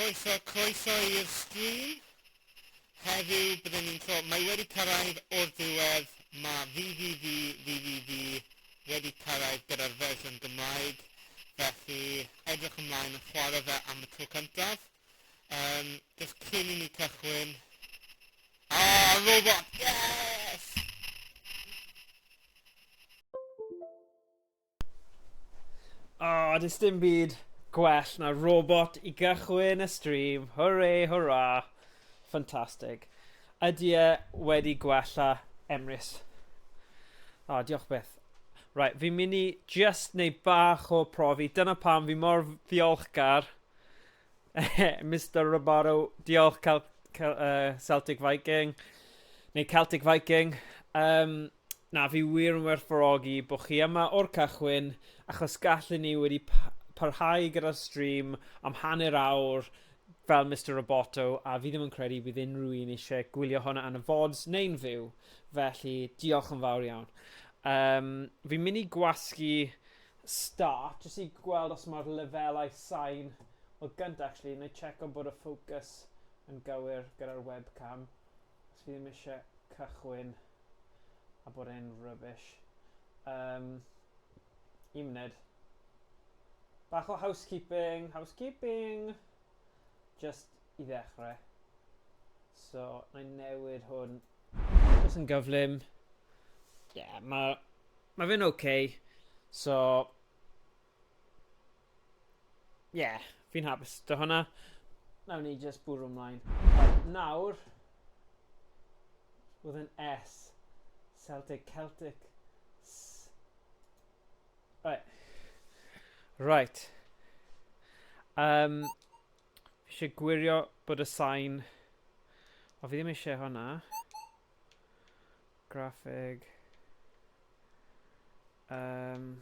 Croeso, croeso i'r stream. Heddiw byddwn ni'n tro... Mae wedi cyrraedd o'r diwedd. Mae VVV, VVV wedi cyrraedd gyda'r fersiwn Gymraeg. Felly, edrych ymlaen yn chwarae fe am y tro cyntaf. Um, just cyn i ni cychwyn... Ah, robot! Yes! O, oh, does dim byd gwell na robot i gychwyn y stream. Hwrê, hwrra. Fantastic. Ydy e wedi gwella Emrys? O, oh, diolch byth. Right, fi'n mynd i just neu bach o profi. Dyna pam fi mor ddiolchgar. Mr Roboto, diolch Cel Cel uh, Celtic Viking. Neu Celtic Viking. Um, Na, fi wir yn werthfawrogi bod chi yma o'r cychwyn, achos gallen ni wedi parhau gyda'r stream am hanner awr fel Mister Roboto, a fi ddim yn credu bydd unrhyw un eisiau gwylio hwnna yn y VODs neu'n fyw. Felly, diolch yn fawr iawn. Um, fi'n mynd i gwasgu start, jyst i gweld os mae'r lefelau sain. Wel, gynt, actually, na i checo bod y ffocws yn gywir gyda'r webcam. Os fi ddim eisiau cychwyn a bod e'n rubbish. Um, un munud. Bach o housekeeping, housekeeping! Just i ddechrau. So, na i newid hwn. Just yn gyflym. Yeah, mae ma fe'n okay. So, yeah, fi'n hapus 'da hwnna. Nawn ni just bwrw ymlaen. Right, nawr, with an S, Celtic, Celtic, S. Right. Right. Um, fi eisiau gwirio bod y sain... O, fi ddim eisiau hwnna. Graffig. Um,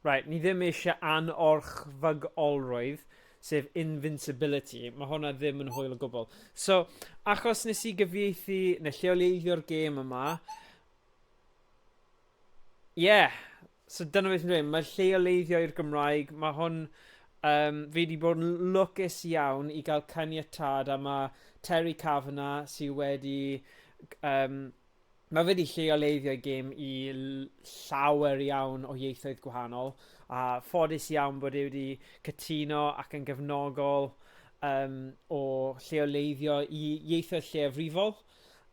Right, ni ddim eisiau anorchfygolrwydd, sef invincibility. Mae hwnna ddim yn hwyl o gwbl. So, achos nes i gyfieithu neu lleoleiddio'r gêm yma, ie, yeah, so dyna beth fi'n dweud, mae lleoleiddio i'r Gymraeg, mae hwn, um, fi wedi bod yn lwcus iawn i gael caniatâd a mae Terry Kavanagh sydd wedi um, Mae fe wedi lleoleiddio'i gêm i llawer iawn o ieithoedd gwahanol, a ffodus iawn bod e wedi cytuno ac yn gefnogol um, o lleoleiddio i ieithoedd lleiafrifol.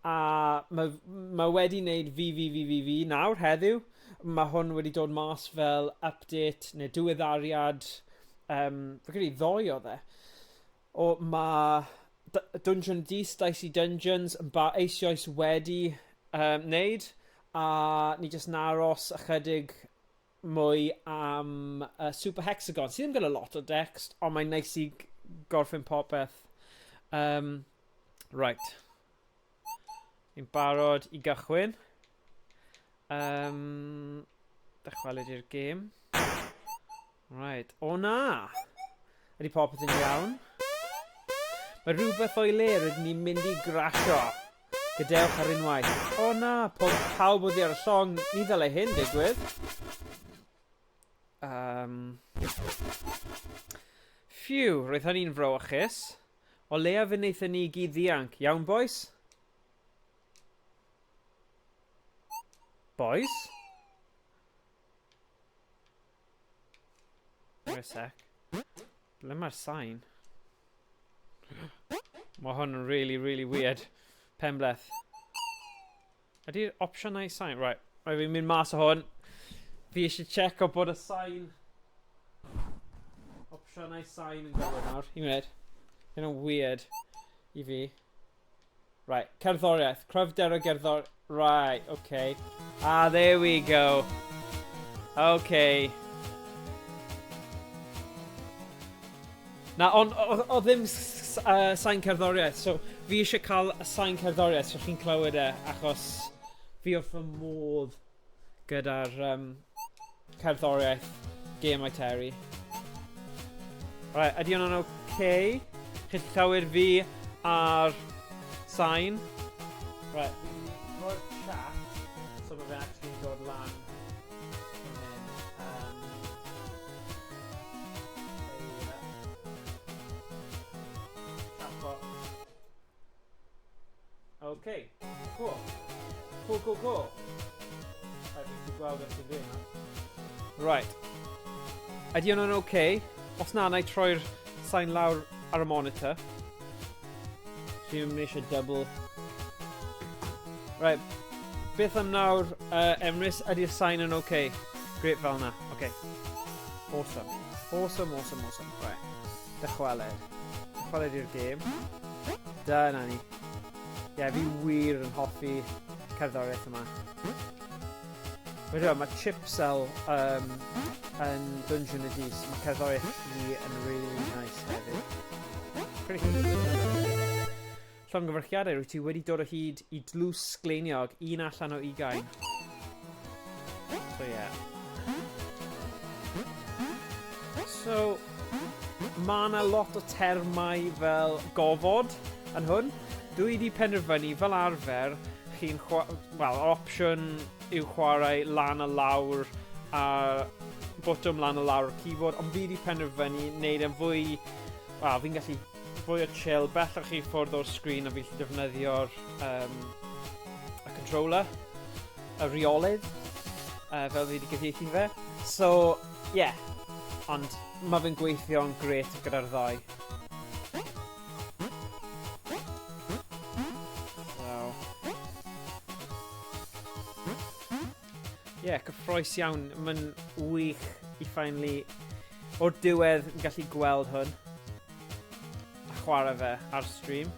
A mae, mae wedi wneud VVVVV nawr heddiw. Mae hwn wedi dod mas fel update neu diweddariad, um, fi'n credu ddoe oedd e. O, mae Dungeon Dis, Dicey Dungeons yn ba eisoes wedi um, wneud, a ni jyst yn aros ychydig mwy am uh, Super Hexagon, sydd ddim gyda lot o dext, ond mae'n neis i gorffen popeth. Um, right. Ni'n barod i gychwyn. Um, dychwelyd i'r gêm. Right. O na! Ydy popeth yn iawn? Mae rhywbeth o'i le, rydyn ni'n mynd i grasio. Gadewch ar unwaith. O na, pob, pawb oddi ar y llong. Ni ddylai hyn digwydd. Um, Phew, roedd hynny'n frowychus. O leia fe wnaethon ni gyd ddianc. Iawn, boys? Boys? Wait a sec. Ble mae'r sain? Mae hwn yn really, really weird. Penbleth. Ydy'r opsiynau sain? Right, mae fi'n mynd mas o hwn. Fi eisiau checo bod y sain... Opsiynau sain yn gywir nawr. Un munud. Hyn yn weird i fi. Right, cerddoriaeth. Cryfder o gerddor... Right, okay. Ah, there we go. Okay. Na, ond o ddim uh, sain cerddoriaeth, so fi eisiau cael y sain cerddoriaeth, so chi'n clywed e, achos fi wrth fy modd gyda'r um, cerddoriaeth Gemau Terry. Right, ydy hwnna'n okay? Chi'n clywed fi ar sain? Right, fi'n rhoi'r chat, so mae fe'n actually dod lan. Um, OK, cool. Cool, cool, cool. Right, fi'n gallu gweld beth sy'n dweud yma. Right. Ydy hwnna'n OK? Os na, na i troi'r sain lawr ar y monitor. Fi ddim eisiau double. Right. Beth am nawr, Emrys, ydy'r sain yn OK? Great fel na. OK. Awesome. Awesome, awesome, awesome. Right. Dychweled. Dychweled i'r gêm. Dyna ni. Ie, yeah, fi wir yn hoffi cerddoriaeth yma. Mae Chipsel yn Dungeon of Dis. Mae cerddoriaeth hi yn really, really nice hefyd. Pretty cool. Llongyfarchiadau, rwyt ti wedi dod o hyd i dlws sgleiniog, un allan o 20. So yeah. So, mae yna lot o termau fel gofod yn hwn. Dwi wedi penderfynu fel arfer, chi'n wel, yr opsiwn yw chwarae lan a lawr a botwm lan a lawr y keyboard, ond fi wedi penderfynu wneud e'n fwy, wel, fi'n gallu fwy o chill, bellach chi ffwrdd o'r sgrin a fi'n gallu defnyddio'r y controller, y rheolydd, fel fi wedi gyfieithu fe. So, yeah, ond mae fe'n gweithio'n gret gyda'r ddau. So, yeah, cyffroes iawn. Mae'n wych i finally, o'r diwedd, yn gallu gweld hwn a chwarae fe ar stream.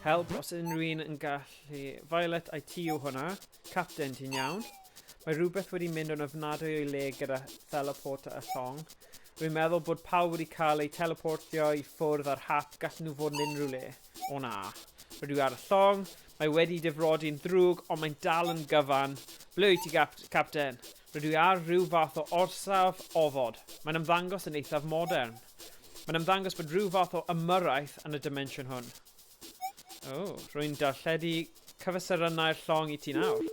Help os unrhyw un yn gallu. Violet, IT yw hwnna. Captain, ti'n iawn? Mae rhywbeth wedi mynd yn ofnadwy o'i le gyda teleporter y llong. Rwy'n meddwl bod pawb wedi cael eu teleportio i ffwrdd ar hap, gallen nhw fod yn unrhyw le. O na. Rydw i ar y llong, mae wedi difrodi'n ddrwg, ond mae'n dal yn gyfan. Ble wyt ti, Captain? Rydw i ar rhyw fath o orsaf ofod. Mae'n ymddangos yn eithaf modern. Mae'n ymddangos bod rhyw fath o ymyrraeth yn y dimensiwn hwn. O, oh, rwy'n darlledu cyfesurynnau'r llong i ti nawr.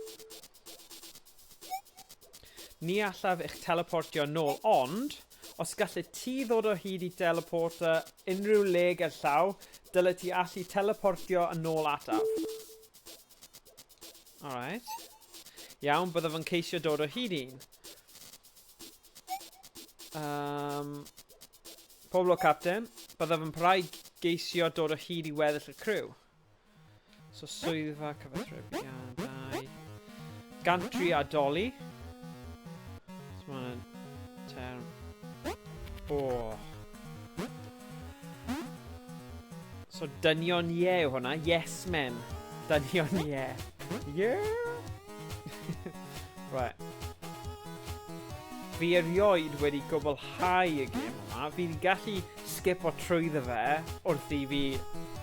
Ni allaf eich teleportio nôl, ond os gallu ti ddod o hyd i teleporter unrhyw le gerllaw, dyle ti allu teleportio yn ôl ataf. Alright. Iawn, byddaf yn ceisio dod o hyd un. Pob lwc, Captain. Byddaf yn parhau geisio dod o hyd i weddill y criw. So, swyddfa cyfathrebiadau. Gantry a dolly. So, mae'n term. Oh. So, dynion ie yw hwnna. Yes, men. Dynion ie. Yeah. Right. Fi erioed wedi gwblhau y gêm yma. Fi wedi gallu skipo trwyddo fe wrth i fi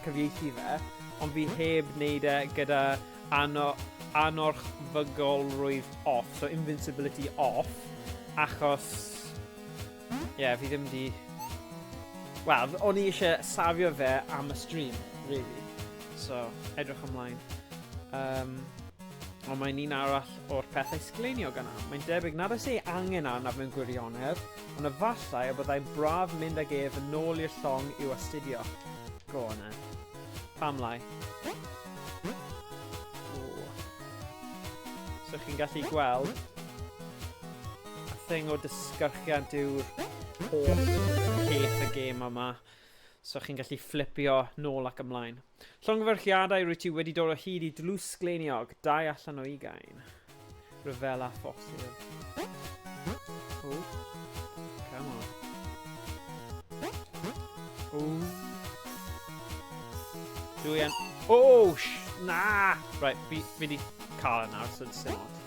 cyfieithu fe, ond fi heb wneud e gyda anorchfygolrwydd off, so invincibility off, achos, ie, yeah, fi ddim di. Wel, o'n i eisiau safio fe am y stream, really. So, edrych ymlaen. Ond mae'n un arall o'r pethau sgleiniog yna. Mae'n debyg nad oes ei angen arnaf mewn gwirionedd, ond efallai y byddai'n braf mynd ag ef yn ôl i'r llong i'w astudio. Go on then. Pam lai? Ooh. So chi'n gallu gweld y thing o disgyrchiant yw'r holl peth y gêm yma. So chi'n gallu flipio nôl ac ymlaen. Llongyfarchiadau, rwyt ti wedi dod o hyd i dlws sgleiniog, 2 allan o 20. Rhyfela ffosil. Oh. Come on. Oh. Dwi yn. Oh, na! Right, fi di cael e nawr, so dim ots.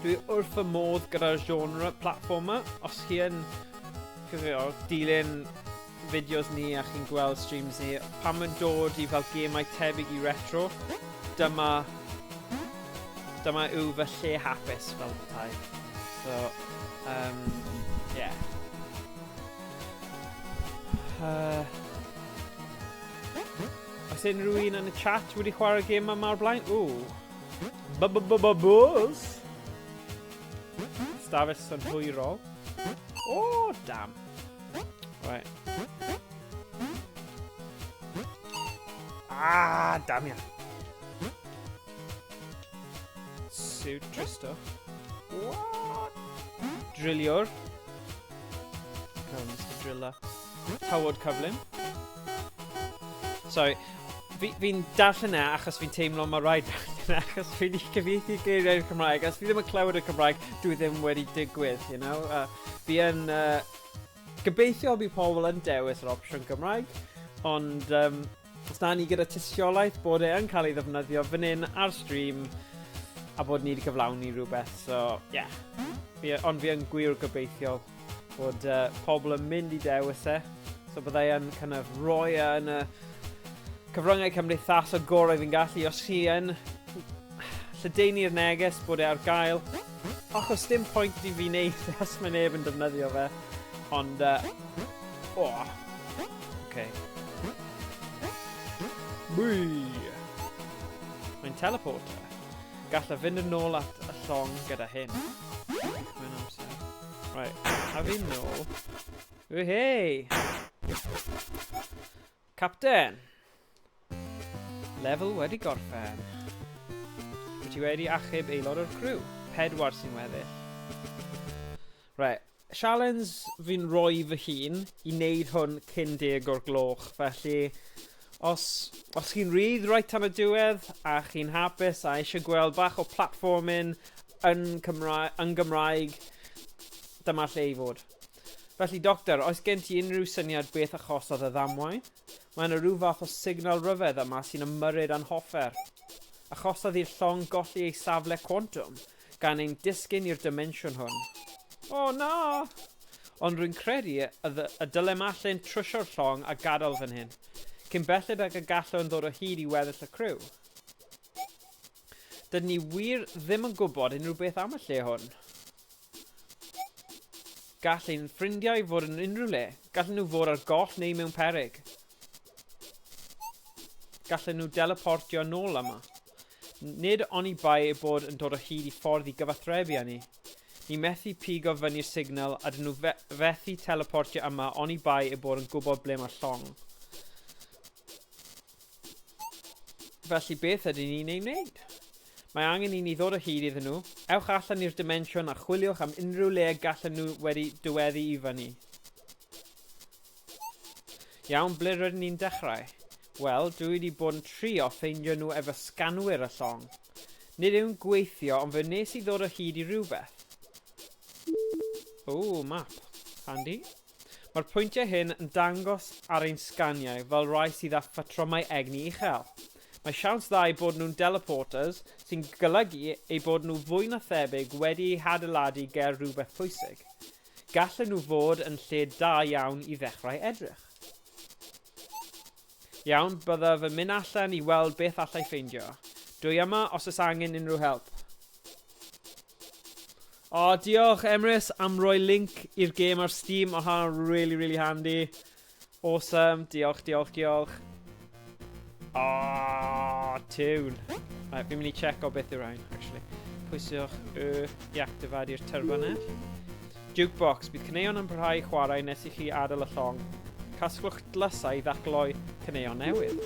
Dwi wrth fy modd gyda'r genre platformer. Os chi yn cyfrio, dilyn fideos ni a chi'n gweld streams ni, pan mae'n dod i fel gemau tebyg i retro, dyma yw fy lle hapus fel petai. So, yeah. Oes unrhyw un yn y chat wedi chwarae gêm yma o'r blaen? Ww. B-b-b-b-buzz! Stafell synhwyrol. Oh, damn. Right. Ah, damia. Siwt Tristo. What? Driliwr. Cael Mr Driller. Tywod cyflym. Sorry, fi'n fi darllen e achos fi'n teimlo mae rhaid darllen e achos fi wedi cyfieithu geiriau'r Cymraeg. Os fi ddim yn clywed y Cymraeg, dwi ddim wedi digwydd, you know. Fi yn gobeithio bydd pobl yn dewis yr opsiwn Gymraeg, ond os na ni gyda tystiolaeth bod e yn cael ei ddefnyddio fan hyn ar stream a bod ni wedi cyflawni rhywbeth, so yeah. Ond fi yn gwir gobeithio bod pobl yn mynd i dewis e, so byddai yn kind of rhoi e yn y cyfryngau cymdeithasol gorau fi'n gallu, os chi yn lledaenu'r neges bod e ar gael, achos dim pwynt i fi wneud os mae neb yn defnyddio fe, ond, oh, okay. Wee! Mae'n teleporter. Gallaf fynd yn ôl at y llong gyda hyn. Mae'n amser. Right, a fi nôl. Whey! Captain! Lefel wedi gorffen. Wyt ti wedi achub aelod o'r crew? 4 sy'n weddill. Right, challenge fi'n rhoi fy hun i wneud hwn cyn 10 o'r gloch. Felly, os chi'n rhydd right tan y diwedd a chi'n hapus a eisiau gweld bach o platforming yn Gymraeg, dyma lle i fod. Felly, doctor, oes gen ti unrhyw syniad beth achosodd y ddamwain? Mae yna rhyw fath o signal rhyfedd yma sy'n ymyrryd â'n hoffer. Achosodd i'r llong golli ei safle quantum, gan ein disgyn i'r dimensiwn hwn. O, na! Ond rwy'n credu y dylem allan trwsio'r llong a gadael fan hyn, cyn belled ag y gallwn ddod o hyd i weddill y criw. Dydyn ni wir ddim yn gwybod unrhyw beth am y lle hwn. Gall ein ffrindiau fod yn unrhyw le. Gallen nhw fod ar goll neu mewn peryg. Gallen nhw teleportio nôl yma. Nid oni bai eu bod yn dod o hyd i ffordd i gyfathrebu â ni. Ni methu pigo fyny'r signal a dyn nhw fethu teleportio yma oni bai eu bod yn gwybod ble mae'r llong. Felly beth ydyn ni'n ei wneud? Mae angen i ni ddod o hyd iddyn nhw. Ewch allan i'r dimensiwn a chwiliwch am unrhyw le gallen nhw wedi dyweddu i fyny. Iawn, ble rydyn ni'n dechrau? Wel, dwi wedi bod yn trio ffeindio nhw efo sganwyr y llong. Nid yw'n gweithio, ond fe wnes i ddod o hyd i rhywbeth. O, map. Handy. Mae'r pwyntiau hyn yn dangos ar ein sganiau fel rhai sydd â phatrymau egni uchel. Mae siawns dda eu bod nhw'n teleporters sy'n golygu eu bod nhw fwy na thebyg wedi eu hadeiladu ger rhywbeth pwysig. Gallen nhw fod yn lle da iawn i ddechrau edrych. Iawn, byddaf yn mynd allan i weld beth allai ffeindio. Dwi yma os oes angen unrhyw help. O, diolch Emrys am roi link i'r gêm ar Steam. O, hwnna'n really, really handy. Awesome. Diolch, diolch, diolch. O, tune. Right, fi'n mynd i check o beth yw rhain, actually. Pwyswch y i actifadu'r tyrfanell. Jukebox. Bydd caneuon yn parhau i chwarae nes i chi adael y llong. Casglwch dlysau i ddatgloi caneuon newydd.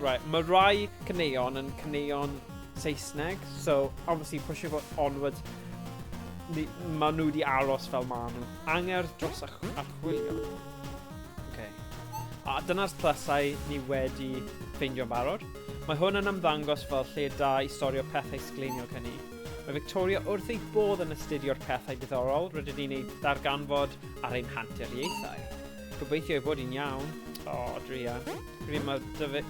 Right, mae rai caneuon yn caneuon Saesneg, so obviously pushio fo onward, ma nhw wedi aros fel ma nhw. Angerdd dros archwilio. Okay. A dyna'r tlysau ni wedi ffeindio'n barod. Mae hwn yn ymddangos fel lle da i storio pethau sgleiniog hynny. Mae Victoria wrth ei bodd yn astudio'r pethau diddorol rydyn ni'n ei darganfod ar ein hanturiaethau. Gobeithio ei bod hi'n iawn. O, oh, druan. Credu mae dy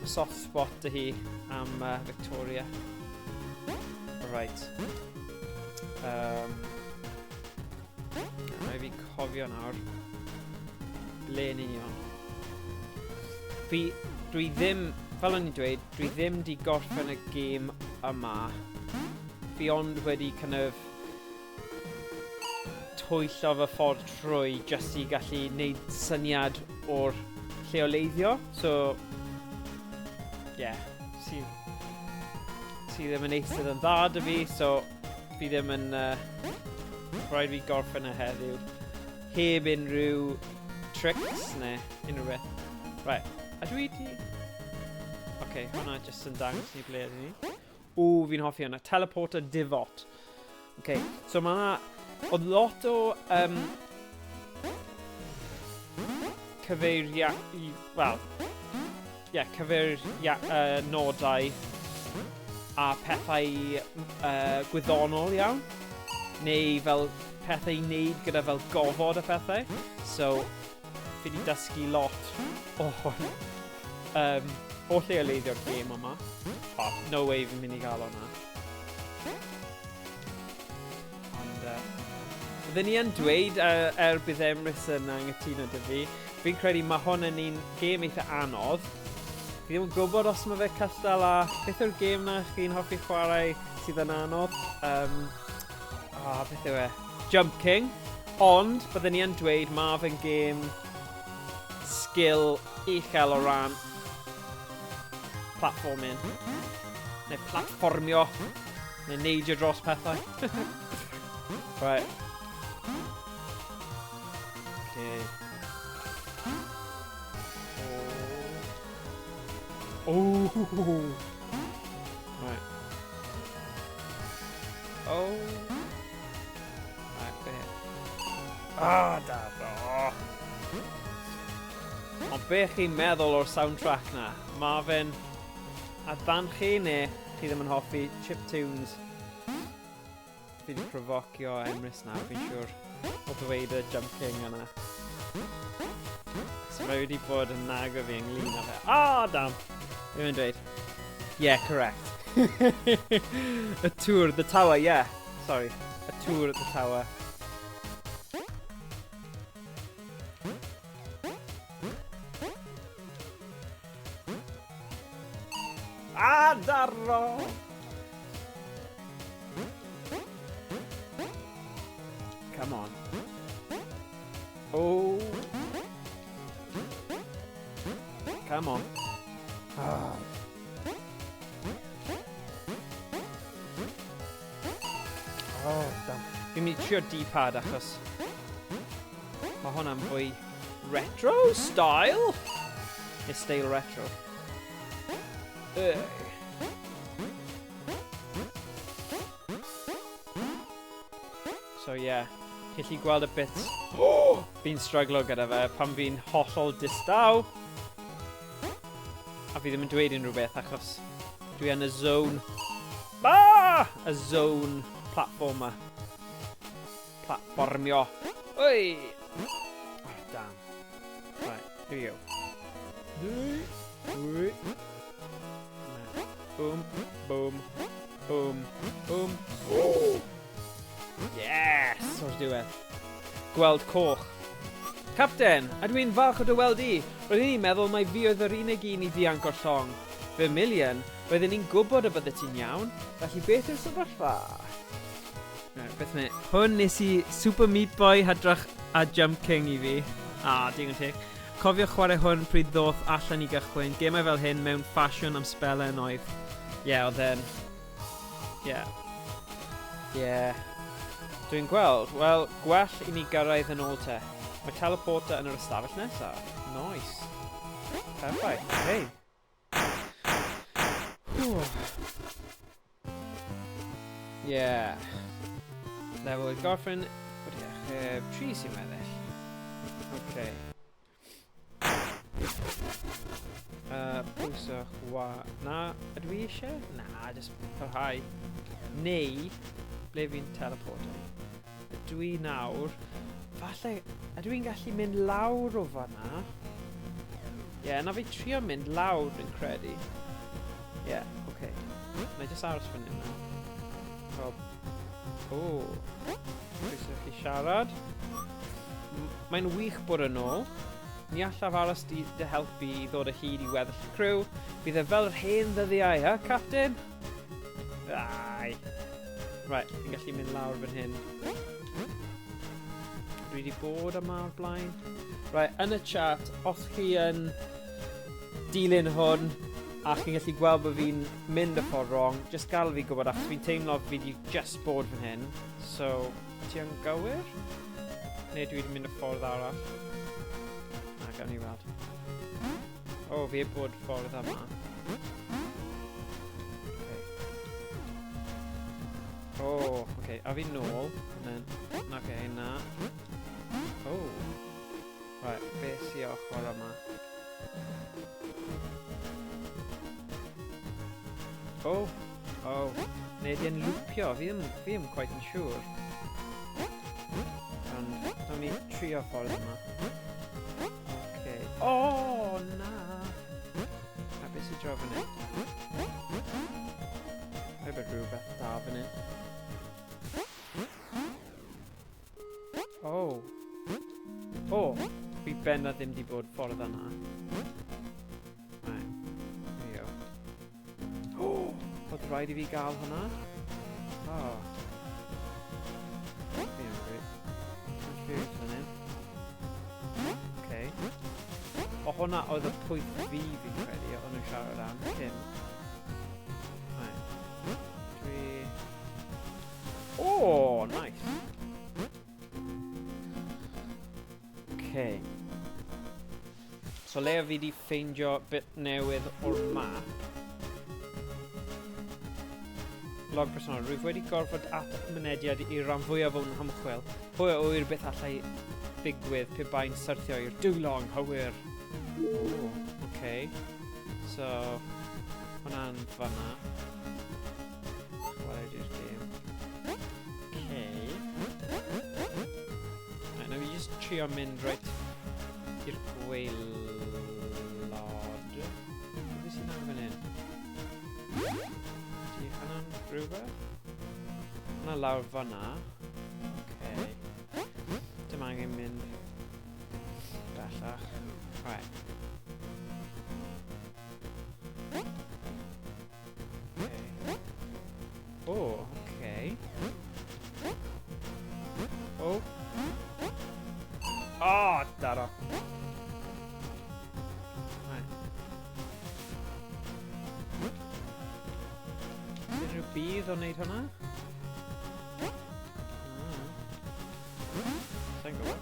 soft spot dy hi am Victoria. Right. Rhaid fi cofio nawr. Ble yn union. Dwi ddim, fel o'n i'n dweud, dwi ddim di gorffen y gêm yma. Fi ond wedi kind of twyllo fy ffordd trwy jyst i gallu gwneud syniad o'r lleoleiddio. So, yeah, sy ddim yn eistedd yn dda dy fi, so fi ddim yn... Rhaid fi gorffen y heddiw. Heb unrhyw tricks neu unrhyw beth. Right, a dwi di... Oce, okay, hwnna jyst yn dangos ni ble ydyn ni. O, fi'n hoffi hwnna. Teleporter Divot. Oce, okay, so mae yna... Oedd lot o cyfeiria... Wel, ie, yeah, cyfeiria nodau a pethau gwyddonol iawn. Neu fel pethau i wneud gyda fel gofod a pethau. So, fi wedi dysgu lot o hwn. O lleoleiddio'r gêm yma. Oh, no way fi'n mynd i gael hwnna. Ond, bydden ni yn dweud, er bydd Emrys yn anghytuno dy fi, fi'n credu mae hwn yn un gêm eitha anodd. Fi ddim yn gwybod os mae fe cystal â... Beth yw'r gêm na chi'n hoffi chwarae sydd yn anodd? Beth yw e? Jump King. Ond, bydden ni yn dweud mae fe'n gêm skill uchel o ran platforming. Neu platfformio. Neu neidio dros pethau. Right. Okay. Oh. Oh. Right. Oh. Right, be. Ah, da. Oh. Ond be chi'n meddwl o'r soundtrack na? Mae fe'n addan chi neu chi ddim yn hoffi chiptunes? Fi wedi profocio Emrys nawr, fi'n siŵr, o ddweud y Jump King yna. So mae wedi bod yn nago fi ynglyn â fe. Ah, oh, damn! Fi'n mynd dweud. Yeah, correct. Y tŵr, the tower, yeah. Sorry. Y tŵr, the tower. Ah, darro! Come on. Oh. Come on. Ah. Oh, damn. Fi'n mynd i trio D-pad achos mae hwnna'n fwy retro style. Neu style retro. Ugh. So yeah, chi'n gallu gweld y bits fi'n struglo gyda fe pan fi'n hollol distaw. A fi ddim yn dweud unrhyw beth achos dwi yn y zone. Ah! Y zone platformer. Platformio. Oi! Oh, damn. Right, here we go. Ui. Boom, boom, boom, boom. Oh! Yes! O'r diwedd. Gweld coch. Capten, a dwi'n falch o dy weld i. Roeddwn i'n meddwl mai fi oedd yr unig un i ddianc o'r llong. Vermilion, roeddwn i'n gwybod y byddet ti'n iawn, felly beth yw'r sefyllfa? Right, beth mae? Hwn nes i Super Meat Boy hydrach a Jump King i fi. Ah, digon teg. Cofio chwarae hwn pryd ddoth allan i gychwyn. Gemau fel hyn mewn ffasiwn am sbelen oedd. Ie, yeah, oedd e'n... Ie. Yeah. Ie. Yeah. Dwi'n gweld. Wel, gwell i ni gyrraedd yn ôl te. Mae teleporter yn yr ystafell nesaf. Nice. Perfect. Hey. Yeah. Lefel i gorffen. Wedi achub 3 sy'n weddill. Okay. Pwyswch wa... Na, ydw i eisiau? Na, just parhau. Neu, ble fi'n teleporto? Ydw i nawr... Falle, ydw i'n gallu mynd lawr o fanna? Ie, yeah, na fi trio mynd lawr, fi'n credu. Ie, yeah, oce. Okay. Na i just aros fan hyn nawr. O. Croeso chi siarad. Mae'n wych bod yn ôl. Ni allaf aros di dy helpu i ddod o hyd i weddill y criw. Bydd e fel yr hen ddyddiau, ha, Captain? Ai. Right, fi'n gallu mynd lawr fan hyn. Dwi wedi bod yma o'r blaen. Right, yn y chat, os chi yn dilyn hwn a chi'n gallu gweld bod fi'n mynd y ffordd wrong, just gael fi gwybod achos fi'n teimlo fi wedi just bod fan hyn. So, ti yn gywir? Neu dwi wedi mynd y ffordd arall. Na, gawn ni weld. O, fi heb bod ffordd yma. Okay. O, oh, oce. Okay. A fi nôl. And then, na, okay, na. Oh. Right, beth sy ochr yma? Oh, oh. Neu ydy e'n lwpio? Fi ddim, fi ddim quite yn siŵr. Ond, nawn ni trio ffordd yma. Okay. Oh, na! A beth sy'n draw fan hyn? Rhaid bod rhywbeth da fan hyn. Oh. Oh, fi benna ddim di bod ffordd yna. Right. There you go. Oh, oedd rhaid i fi gael hwnna? Oh. Fi yn rhaid. Confused fan hyn. Okay. O, hwnna oedd y pwyth fi fi'n credu, o'n nhw'n siarad am cyn. Right. Dwi... Oh, nice. Okay. So le fi di ffeindio bit newydd o'r map. Log personol. Rwyf wedi gorfod at mynediad i'r rhan fwyaf o'n hymchwil. Pwy a ŵyr beth allai ddigwydd pe bai'n syrthio i'r dwylo anghywir. Oh, okay. So, hwnna'n fanna. Chwarae di'r gêm. Okay. Right, na fi just trio mynd reit i'r gwaelod. Beth sy'n nawr fan hyn? Di hwnna'n rhywbeth? Hwnna lawr fanna. Okay. Dim angen mynd bellach. Right. Okay. Oh, okay. Oh. Oh, daro. Right. Unrhyw budd o wneud hwnna? Sa'n gwybod.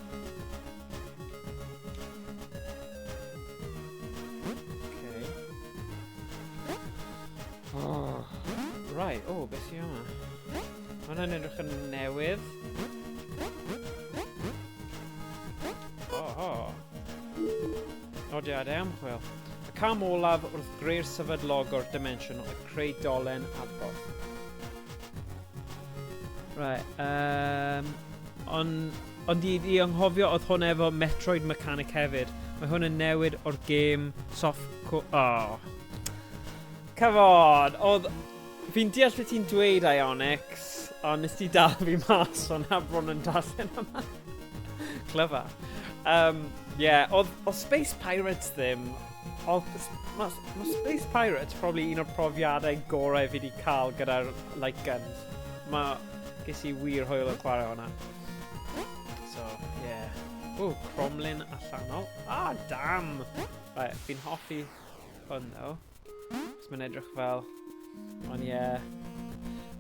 Okay. Oh. Right, oh, beth sy'n yma? Mae hwnna'n edrych yn newydd. Oho. Nodiadau ymchwil. Y cam olaf wrth greu'r sefydlog o'r dimension oedd creu dolen adborth. Right, ond i anghofio oedd hwn efo Metroid Mechanic hefyd. Mae hwn yn newid o'r gêm soft... Oh. Come on! Oedd... Fi'n deall beth ti'n dweud, Ionix, ond nes ti dal fi mas o'n bron yn darllen yma. Clyfar. Yeah, oedd Space Pirates ddim... Oedd, ma Space Pirates probably un o'r profiadau gorau fi wedi cael gyda'r light guns. Ma, ges i wir hwyl yn chwarae hwnna. So, yeah. O, cromlin allanol. Ah, damn! Right, fi'n hoffi hwn, though. Cos mae'n edrych fel... Ond yeah.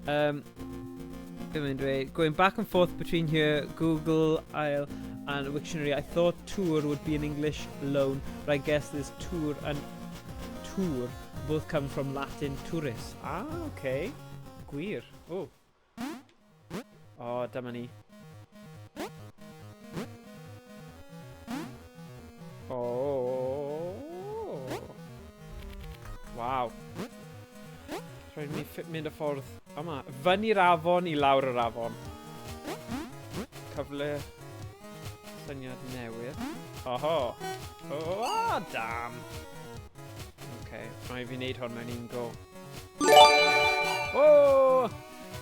Be mae'n dweud? Going back and forth between here, Google, Isle, and Wiktionary, I thought tour would be an English loan, but I guess there's tour and tour both come from Latin turris. Ah, okay. Gwir. Oh. Oh, dyma ni. Oh. Waw. Rhaid mi mynd y ffordd yma. Fyny'r afon i lawr yr afon. Cyfle syniad newydd. Oho. Oh, ah, damn. Okay, rhaid fi wneud hwn mewn un go. Oh!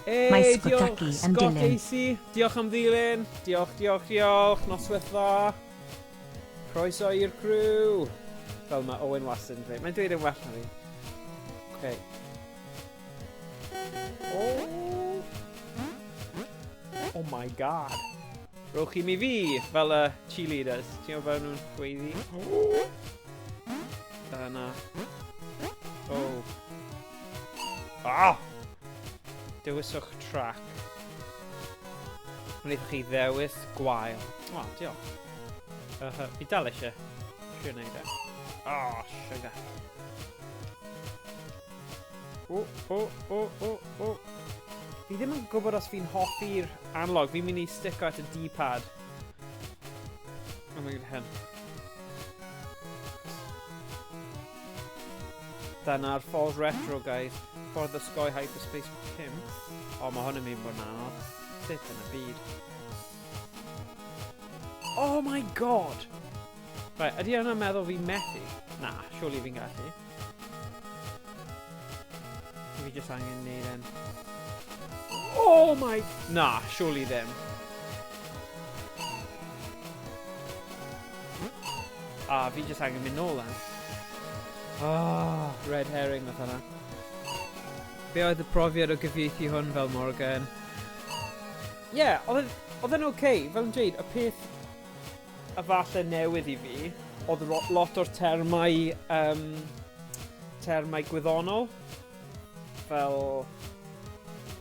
Hey, Mae diolch, Sgotaki yn Scott dilyn. AC. Diolch am ddilyn. Diolch, diolch, diolch. Noswaith dda. Croeso i'r crew. Fel mae Owen wastad yn dweud. Mae'n dweud yn well na fi. Okay. Oh. Oh my God. Rowch i mi fi, fel y cheerleaders. Ti'n gwybod fel nhw'n gweiddi? Na. Oh. Ah! Dewiswch track. Wnaethoch chi ddewis gwael. O, oh, diolch. Fi dal eisiau trio wneud e. Oh, sugar. O, o, o, o, o. Fi ddim yn gwybod os fi'n hoffi'r analog. Fi'n mynd i stico at y D-pad. Oh my god, hyn. Dyna'r ffordd retro, guys. Ffordd osgoi Hyperspace 5. O, mae hwn yn mynd bod yn anodd. Sut yn y byd? Oh my god! Right, ydy hwnna'n meddwl fi'n methu? Na, surely fi'n gallu. Fi jyst angen neud e'n... Oh my... Na, surely ddim. Ah, fi jyst angen mynd nôl then. Oh, red herring nath hwnna. Be oedd y profiad o gyfieithu hwn fel Morgan? Ie, yeah, oedd e'n oce. Okay. Fel yn dweud, y peth a falle newydd i fi, oedd lot o'r termau gwyddonol. Fel,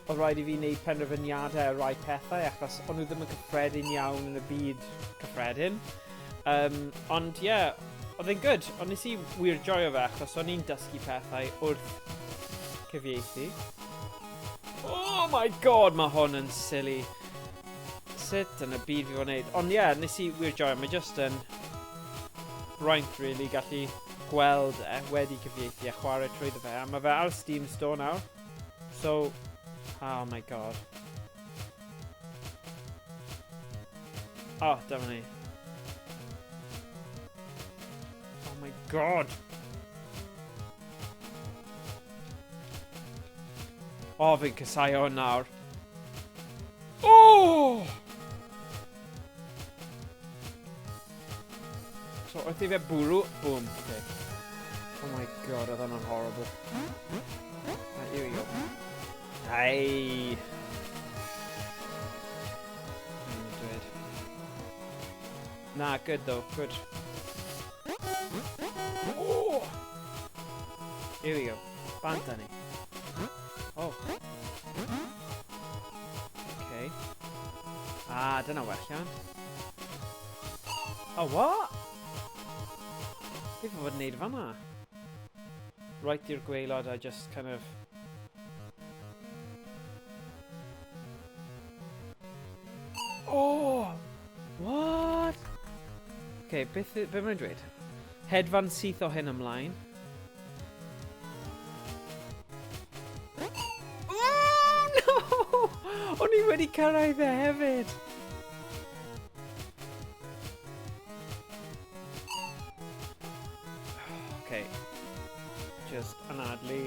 oedd rhaid i fi wneud penderfyniadau ar rai pethau, achos o'n nhw ddim yn cyffredin iawn yn y byd cyffredin. Ond ie, yeah, oedd e'n good. Ond nes i wir joio fe, achos o'n i'n dysgu pethau wrth cyfieithu. Oh my god, mae hwn yn silly. Sut yn y byd fi fod wneud? Ond ie, yeah, nes i wir joio. Mae just yn braint, really, gallu gweld e wedi cyfieithu a chwarae trwyddo fe. A mae fe ar Steam Store nawr. So, oh my god. Oh, dyma ni. Oh my god. Oh, fi'n casau hwn nawr. Oh! So, wrth i fe bwrw, boom, okay. Oh my god, oedd hwnna'n horrible. Right, here we go. Hey! Dweud. Na, good though, good. Oh! Here we go. Bant â ni. Oh. Okay. Ah, dyna welliant. Oh, what? Beth fod yn neud fan'na? Right i'r gwaelod a just kind of... Oh! What? Okay, beth, be mae'n dweud? Hedfan syth o hyn ymlaen. Oh, no! O'n i wedi cyrraedd e hefyd! Okay. Just anadlu.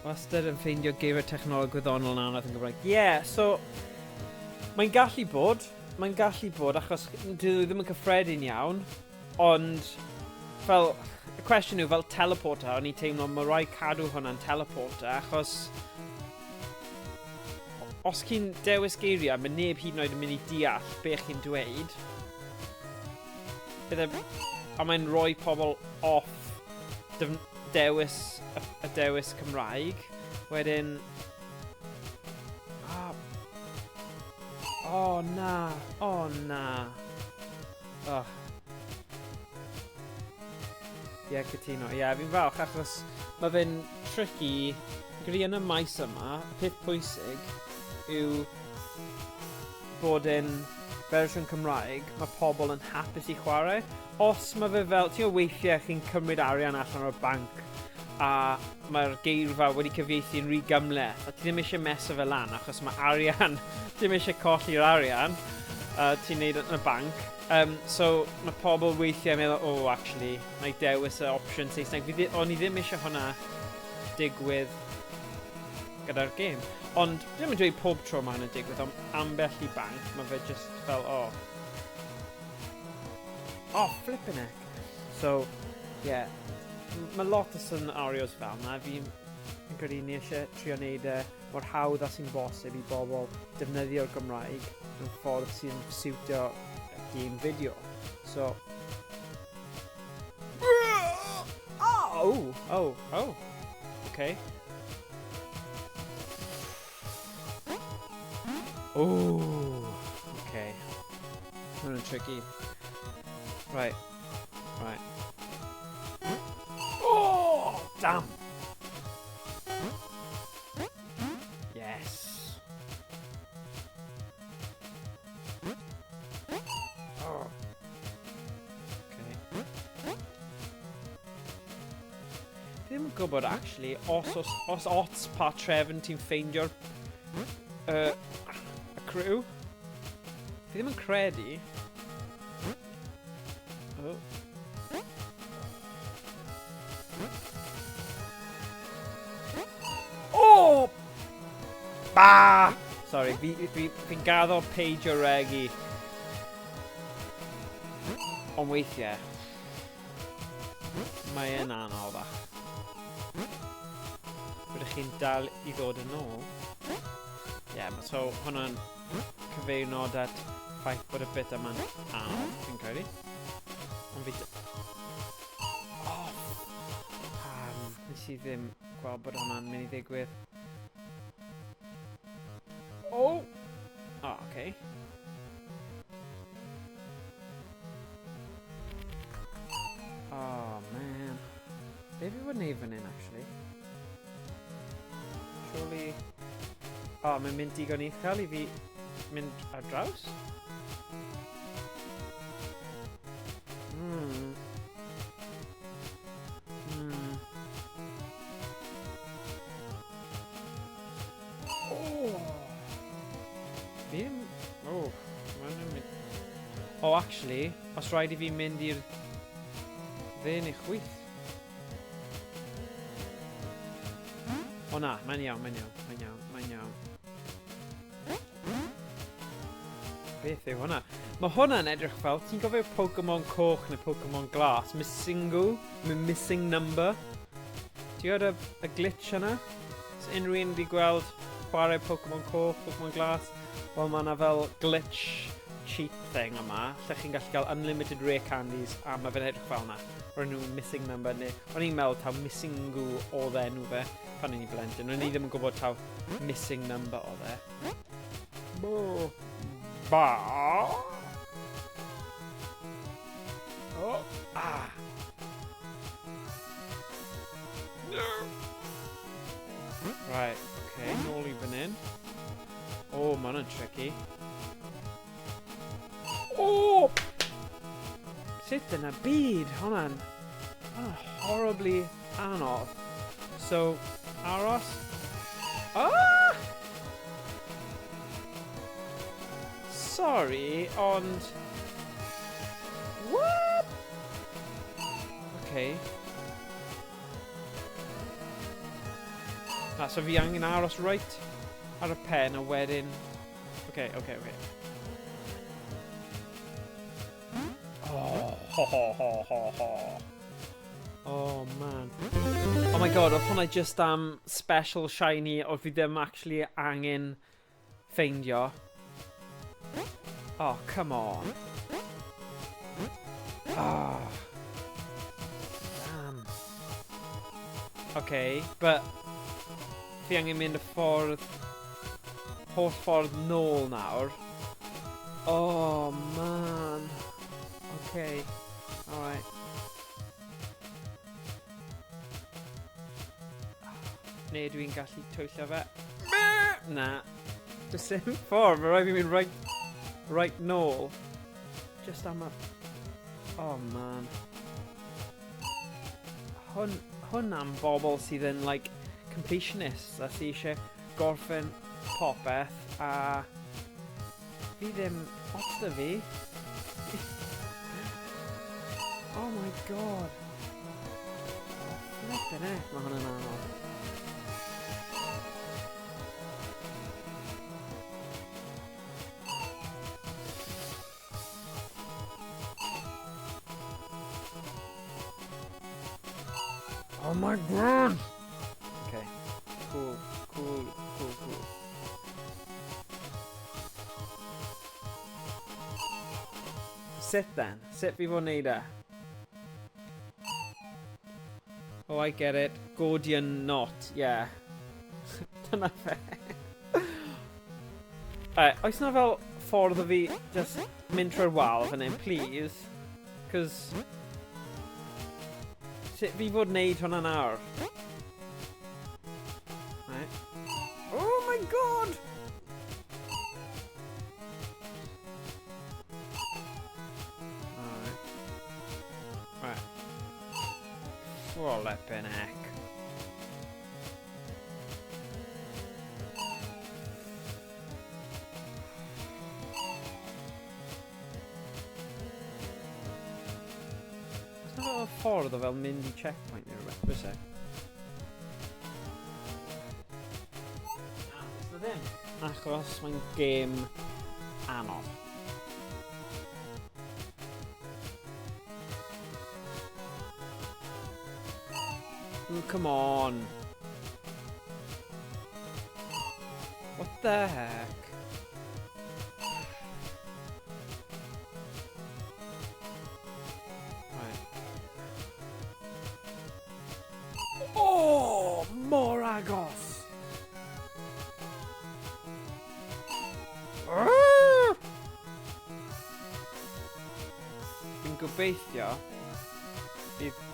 Wastad yn ffeindio geiriau technoleg gwyddonol yn anodd yn Gymraeg. Ie, yeah, so... Mae'n gallu bod. Mae'n gallu bod, achos dwi ddim yn cyffredin iawn. Ond, fel, y cwestiwn yw, fel teleporter, o'n i'n teimlo mae rhaid cadw hwnna'n teleporter, achos os chi'n dewis geiriau, mae neb hyd yn oed yn mynd i deall be chi'n dweud. Bydde, a mae'n rhoi pobl off dewis y dewis Cymraeg. Wedyn... Ah, oh na, oh na. Oh. Ie, yeah, cytuno. Ie, yeah, fi'n falch achos mae fe'n tricky. Gyda yn y maes yma, y peth pwysig yw bod yn fersiwn Cymraeg, mae pobl yn hapus i chwarae. Os mae fe fel, ti'n gwybod weithiau chi'n cymryd arian allan o'r banc a mae'r geirfa wedi cyfieithu'n rhy gymhleth a ti ddim eisiau meso fe lan achos mae arian, ti ddim eisiau colli'r arian ti'n neud yn y banc. So mae pobl weithiau yn meddwl, oh, actually, na i dewis y opsiwn Saesneg. O'n i ddim eisiau hwnna digwydd gyda'r gêm. Ond ddim yn dweud pob tro mae hwnna'n digwydd, ond ambell i banc, mae fe just fel, oh. Oh, flipping heck. So, yeah. Mae lot o scenarios fel yna. Fi'n credu ni eisiau trio wneud e mor hawdd â sy'n bosib i bobl defnyddio'r Gymraeg mewn ffordd sy'n siwtio game video. So... Oh! Oh, oh, oh. Okay. Oh, okay. Hwnna'n tricky. Right. Right. Oh, damn! Yes. Oh. Okay. Fi ddim yn gwybod, actually, os, os, os ots pa trefn ti'n ffeindio'r y crew. Fi ddim yn credu. Oh. Oh! Bah! Sorry, fi'n fi, fi gaddo peidio regu. Ond weithiau, mae e'n anoddach. Rydych chi'n dal i ddod yn ôl. Ie, yeah, so hwnna'n cyfeirnod at ffaith bod y bit yma'n anodd, fi'n credu. Ond fi... Oh! Pam? Nes i ddim gweld bod hwnna'n mynd i ddigwydd. Oh! Oh, okay. Oh, man. Be fi fod wneud fan hyn, actually? Surely... Oh, mae'n mynd digon uchel i fi mynd ar draws? Oh! Fi ddim... Oh, mae'n mynd... Oh, actually, os rhaid i fi mynd i'r dde neu chwith. O na, mae'n iawn, mae'n iawn, mae'n iawn, mae'n iawn. Beth yw hwnna? Mae hwnna'n edrych fel, ti'n gofio Pokemon coch neu Pokemon glas? Missingo? Missing number? Ti'n gwybod y glitch yna? Os unrhyw un wedi gweld chwarae Pokemon coch, Pokemon glas, wel mae yna fel glitch cheat thing yma, lle chi'n gallu cael unlimited rare candies, a mae fe'n edrych fel yna. O'r enw Missing Number, neu o'n i'n meddwl taw Missingo oedd enw fe pan o'n i'n blentyn. O'n i ddim yn gwybod taw Missing Number oedd e. Bo. Ba. Oh. Ah. No. Right, okay, nôl i fan hyn. Oh, mae hwnna'n tricky. Oh! Sut yn y byd? Hwnna'n horribly anodd. So, aros. Ah! Sorry, ond... What? Okay. Na, so fi angen aros right ar y pen a wedyn... Okay, okay, okay. Oh, ho, ho, ho, ho, ho. Oh, man. Oh my god, oedd hwnna just am special shiny oedd fi ddim actually angen ffeindio. Oh, come on. Ah. Damn. Okay, but fi angen mynd y ffordd, holl ffordd nôl nawr. Oh, man. Okay. Alright. Neu dwi'n gallu twyllo fe. Na. Does dim ffordd. Mae rhaid fi mynd right nôl. Just am y... Oh, man. Hwn am bobl sydd yn, like, completionists a sydd eisiau gorffen popeth a fi ddim ots da fi. Oh my god. Oh, flippin' heck, mae hwnna'n anodd. Oh my god! Okay. Cool, cool, cool, cool. Sut then? Sut fi fod wneud e? Oh, I get it. Gordian knot, yeah. Dyna fe. Right, oes na fel ffordd o fi just mynd trwy'r wal fan hyn, please? Cos... Sut fi fod wneud hwnna nawr? Right. Oh my god! Alright. Right. Flippin' heck. Oes na fel ffordd o fel mynd i checkpoint neu rhywbeth, bys e? Na, does na ddim. Achos mae'n gêm anodd. Oh, come on. What the heck? Right. Oh, mor agos! Ah! Fi'n gobeithio bydd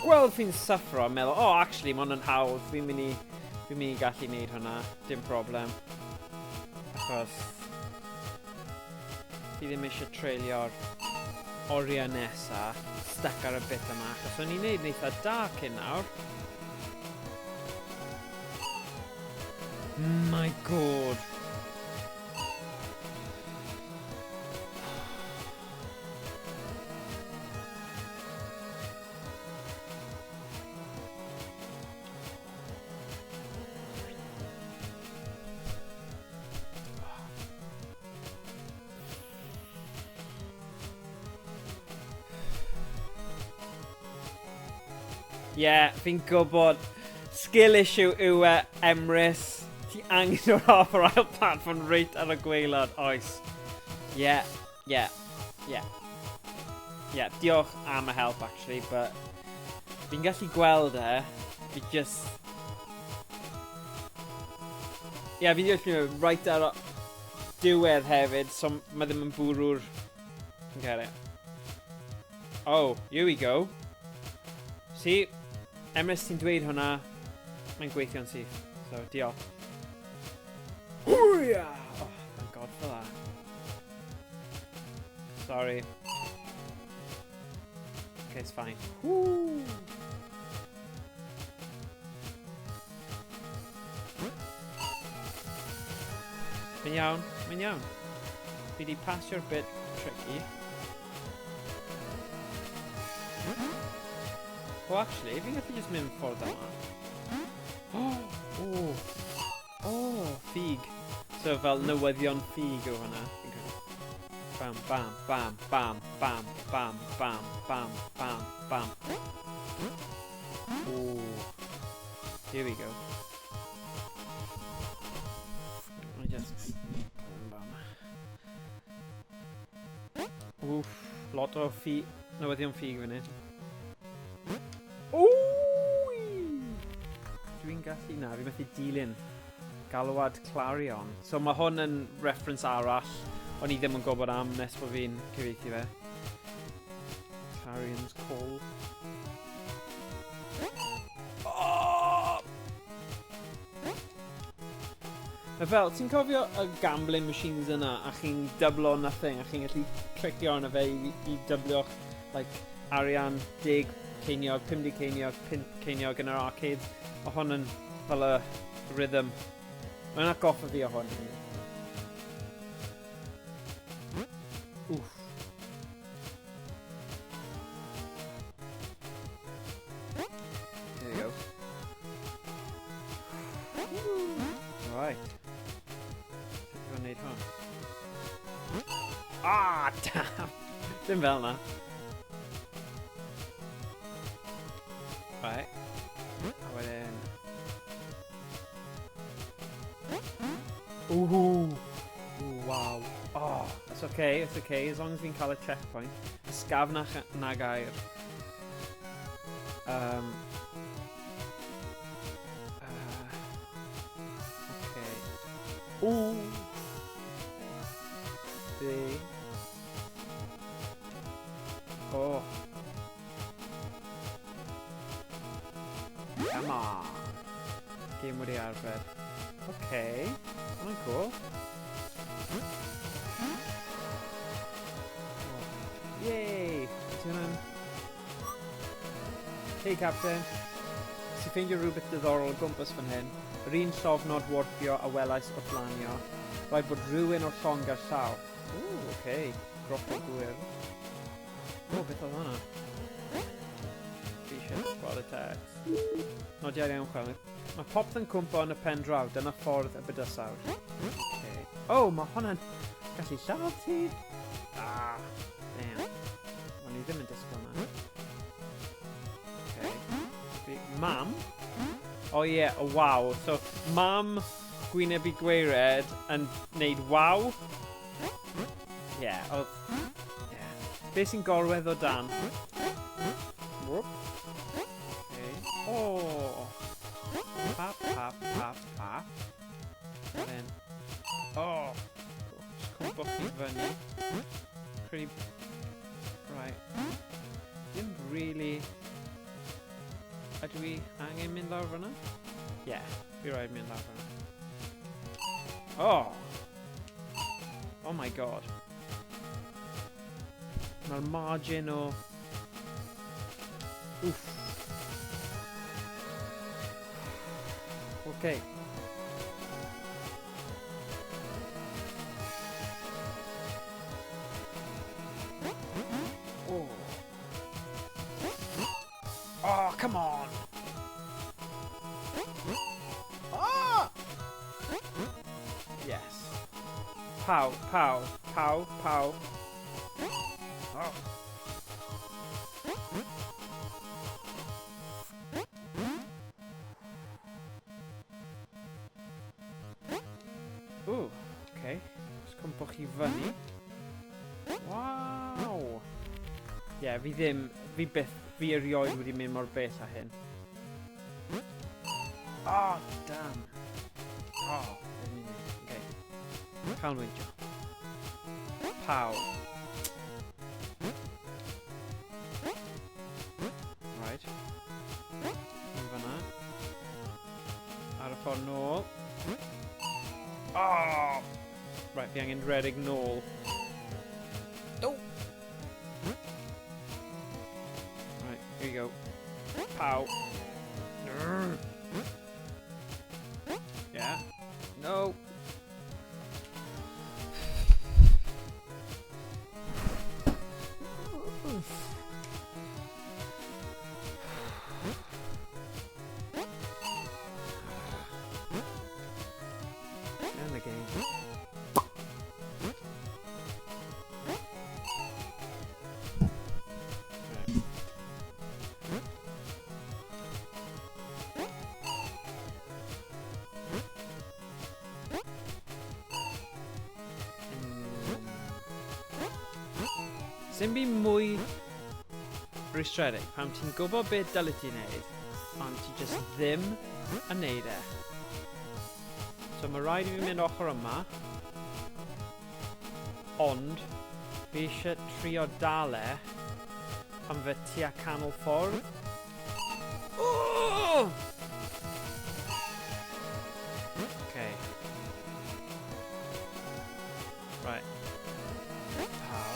gweld fi'n syffro a meddwl, oh, actually, mae hwn yn hawdd, fi'n mynd i gallu gwneud hwnna, dim problem. Achos fi ddim eisiau treulio'r oriau nesa stuck ar y bit yma, achos o'n i'n neud yn eitha da cyn nawr. My god. Ie, yeah, fi'n gwybod. Skill issue yw e, Emrys. Ti angen o'r off yr ail platform reit ar y gwaelod, oes. Ie. Yeah, diolch am y help, actually, but fi'n gallu gweld e. Fi just... Ie, yeah, fi'n deall right ar y diwedd hefyd, so mae ddim yn bwrw'r... Fi'n cael e. Oh, here we go. See, Emrys, ti'n dweud hwnna, mae'n gweithio'n syth. So, diolch. Hwya! Oh, thank God for that. Sorry. Okay, it's fine. Woo! Mae'n iawn, mae'n iawn. Fi di pasio'r bit tricky. Oh, actually, fi'n gallu just mynd ffordd yma. Oh, ffug. So fel newyddion ffug yw hwnna. Fi'n credu. Bam, bam, bam, bam, bam, bam, bam, bam, bam, bam. Oh, here we go. I just... Bam, bam. Oof, lot o ffi... newyddion ffug fan hyn. Ww! Dwi'n gallu... Na, fi methu dilyn. Galwad Clarion. So mae hwn yn reference arall o'n i ddim yn gwybod am nes bod fi'n cyfieithu fe. Clarion's Call. Oh! Mae fel, ti'n cofio y gambling machines yna a chi'n dyblo nothing a chi'n gallu clicio arno fe i dyblio'ch like, arian 10 ceiniog, 50 ceiniog, 5 ceiniog yn yr arcade. Mae hwn yn fel y rhythm. Mae'n atgoffa fi o hwn. Oof. There we go. Right. Sut dwi'n gwneud hwn? Ah, damn! Dim fel na. Right. A wedyn... Ooh! Ooh, wow. Oh, that's okay, it's okay, as long as fi'n cael y checkpoint. Ysgafnach nag aur. Ooh. Be? Oh. Come on. Game wedi arfer. Okay. Hwnna'n cool. Oh. Yay! Ti hwnna'n... Hey, Captain. Nes i ffeindio rhywbeth diddorol o gwmpas fan hyn. Yr un llofnod warpio a welais wrth lanio. Rhaid bod rhywun o'r llong ar llaw. Ooh, okay. Grotto gwyrdd. O, beth oedd hwnna? Fi eisiau gweld y text. Nodiadau ymchwil. Mae popeth yn cwmpo yn y pen draw, dyna ffordd y bydysawd. Okay. Oh, mae hwnna'n gallu lladd ti! Ah, damn. O'n i ddim yn disgwyl na. Okay. Mam? Oh yeah, oh, wow. So, mam gwyneb i gweired yn neud waw. Yeah, oedd... Yeah. Be sy'n gorwedd o dan? Whoop. Okay. Oh! Pa, pa, pa, pa. Then... Oh! Just cwmpo chi fyny. Pretty... Right. Dim really... Ydw i angen mynd lawr fyna? Yeah, fi rhaid mynd lawr fyna. Oh! Oh my god. Mae'r margin o... Oof. Okay. Oh. Oh, come on! Ah! Yes. Pow, pow, pow, pow. Oh. Ooh, okay. Just cwmpo chi fyny. Wow! Yeah, fi ddim, fi byth, fi erioed wedi mynd mor bell â hyn. Oh, damn. Oh, okay. Canolbwyntio. Pow. Right. Yn fanna. Ar y ffordd nôl. Oh! Right, fi angen redeg nôl. No! Right, here we go. Pow. Yeah. No. And the game. Right. Sdim byd mwy rwystredig pan ti'n gwybod beth dylet ti wneud, ond ti just ddim yn neud e. So mae rhaid i fi mynd ochr yma, ond fi eisiau trio dal e pan fe tua canol ffordd. Oh! Okay. Right. Pow.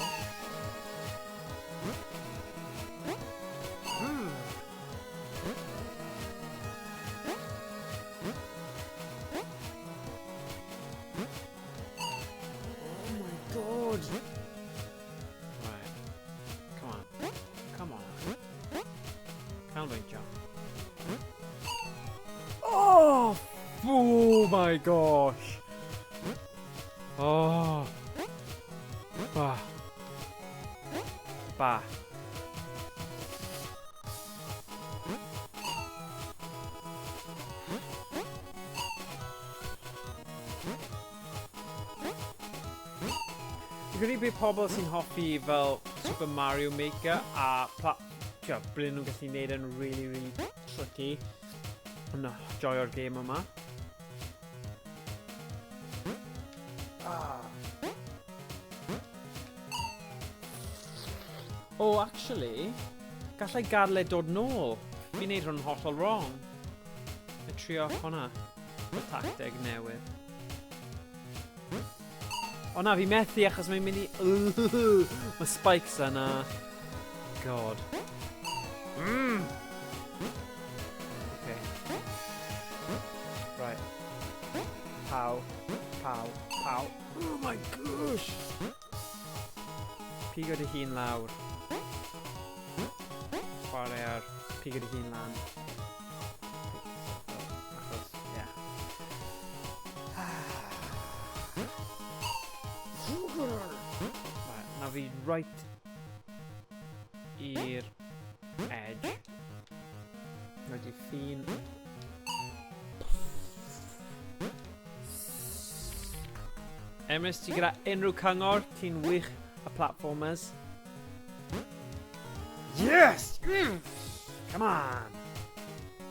Oh my god! Right. Come on. Come on. Canolbwyntio. Oh! Oh my gosh! Oh! Ba. Ba. Fi'n credu bydd pobl sy'n hoffi fel Super Mario Maker a pla... Tio, ble nhw'n gallu neud e'n really, really tricky. Yn joio'r gêm yma. Oh, actually, gallai gadael e dod nôl. Fi'n neud hwn hollol wrong. Y trio hwnna. Y tacteg newydd. O na, fi methu achos mae'n mynd i... Mae spikes yna. God. Okay. Right. Pow. Pow. Pow. Oh my gosh! Pigo dy hun lawr. Chwarae ar pigo dy hun lan. Achos, yeah. Right, na fi right i'r edge. Right i ffin. Emrys, ti gyda unrhyw cyngor? Ti'n wych a platformers. Yes! Come on!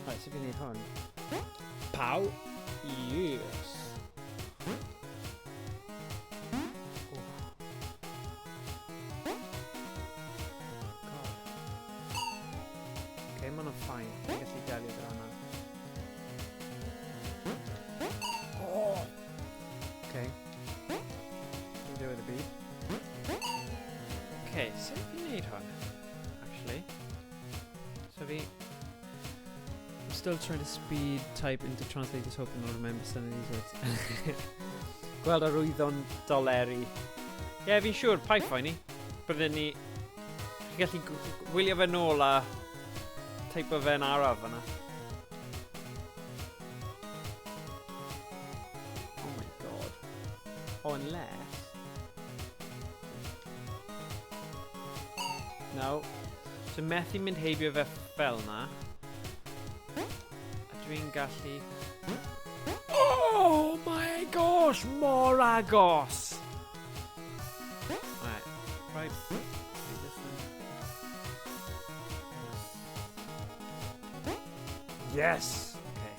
Right, so fi'n neud hwn. Pow! Yes! Oh. God. Okay, mae hwnna'n fine. Fi'n gallu delio gyda hwnna. Oh! Okay. Fi'n diwedd y byd. Okay, sut fi'n neud hwn? Actually. So fi... I'm still trying to speed type into translators, hoping I'll remember some of these words. Gweld arwyddon doleri. Ie, yeah, fi'n siŵr, paid poeni. Byddwn ni... Chi'n gallu gwylio fe nôl a teipo fe'n araf fyna. Oh my God. Oh, unless... No. So methu mynd heibio fe fel na. A dwi'n gallu... Oh my gosh! Mor agos! Right. Right. This one. Yes! Okay.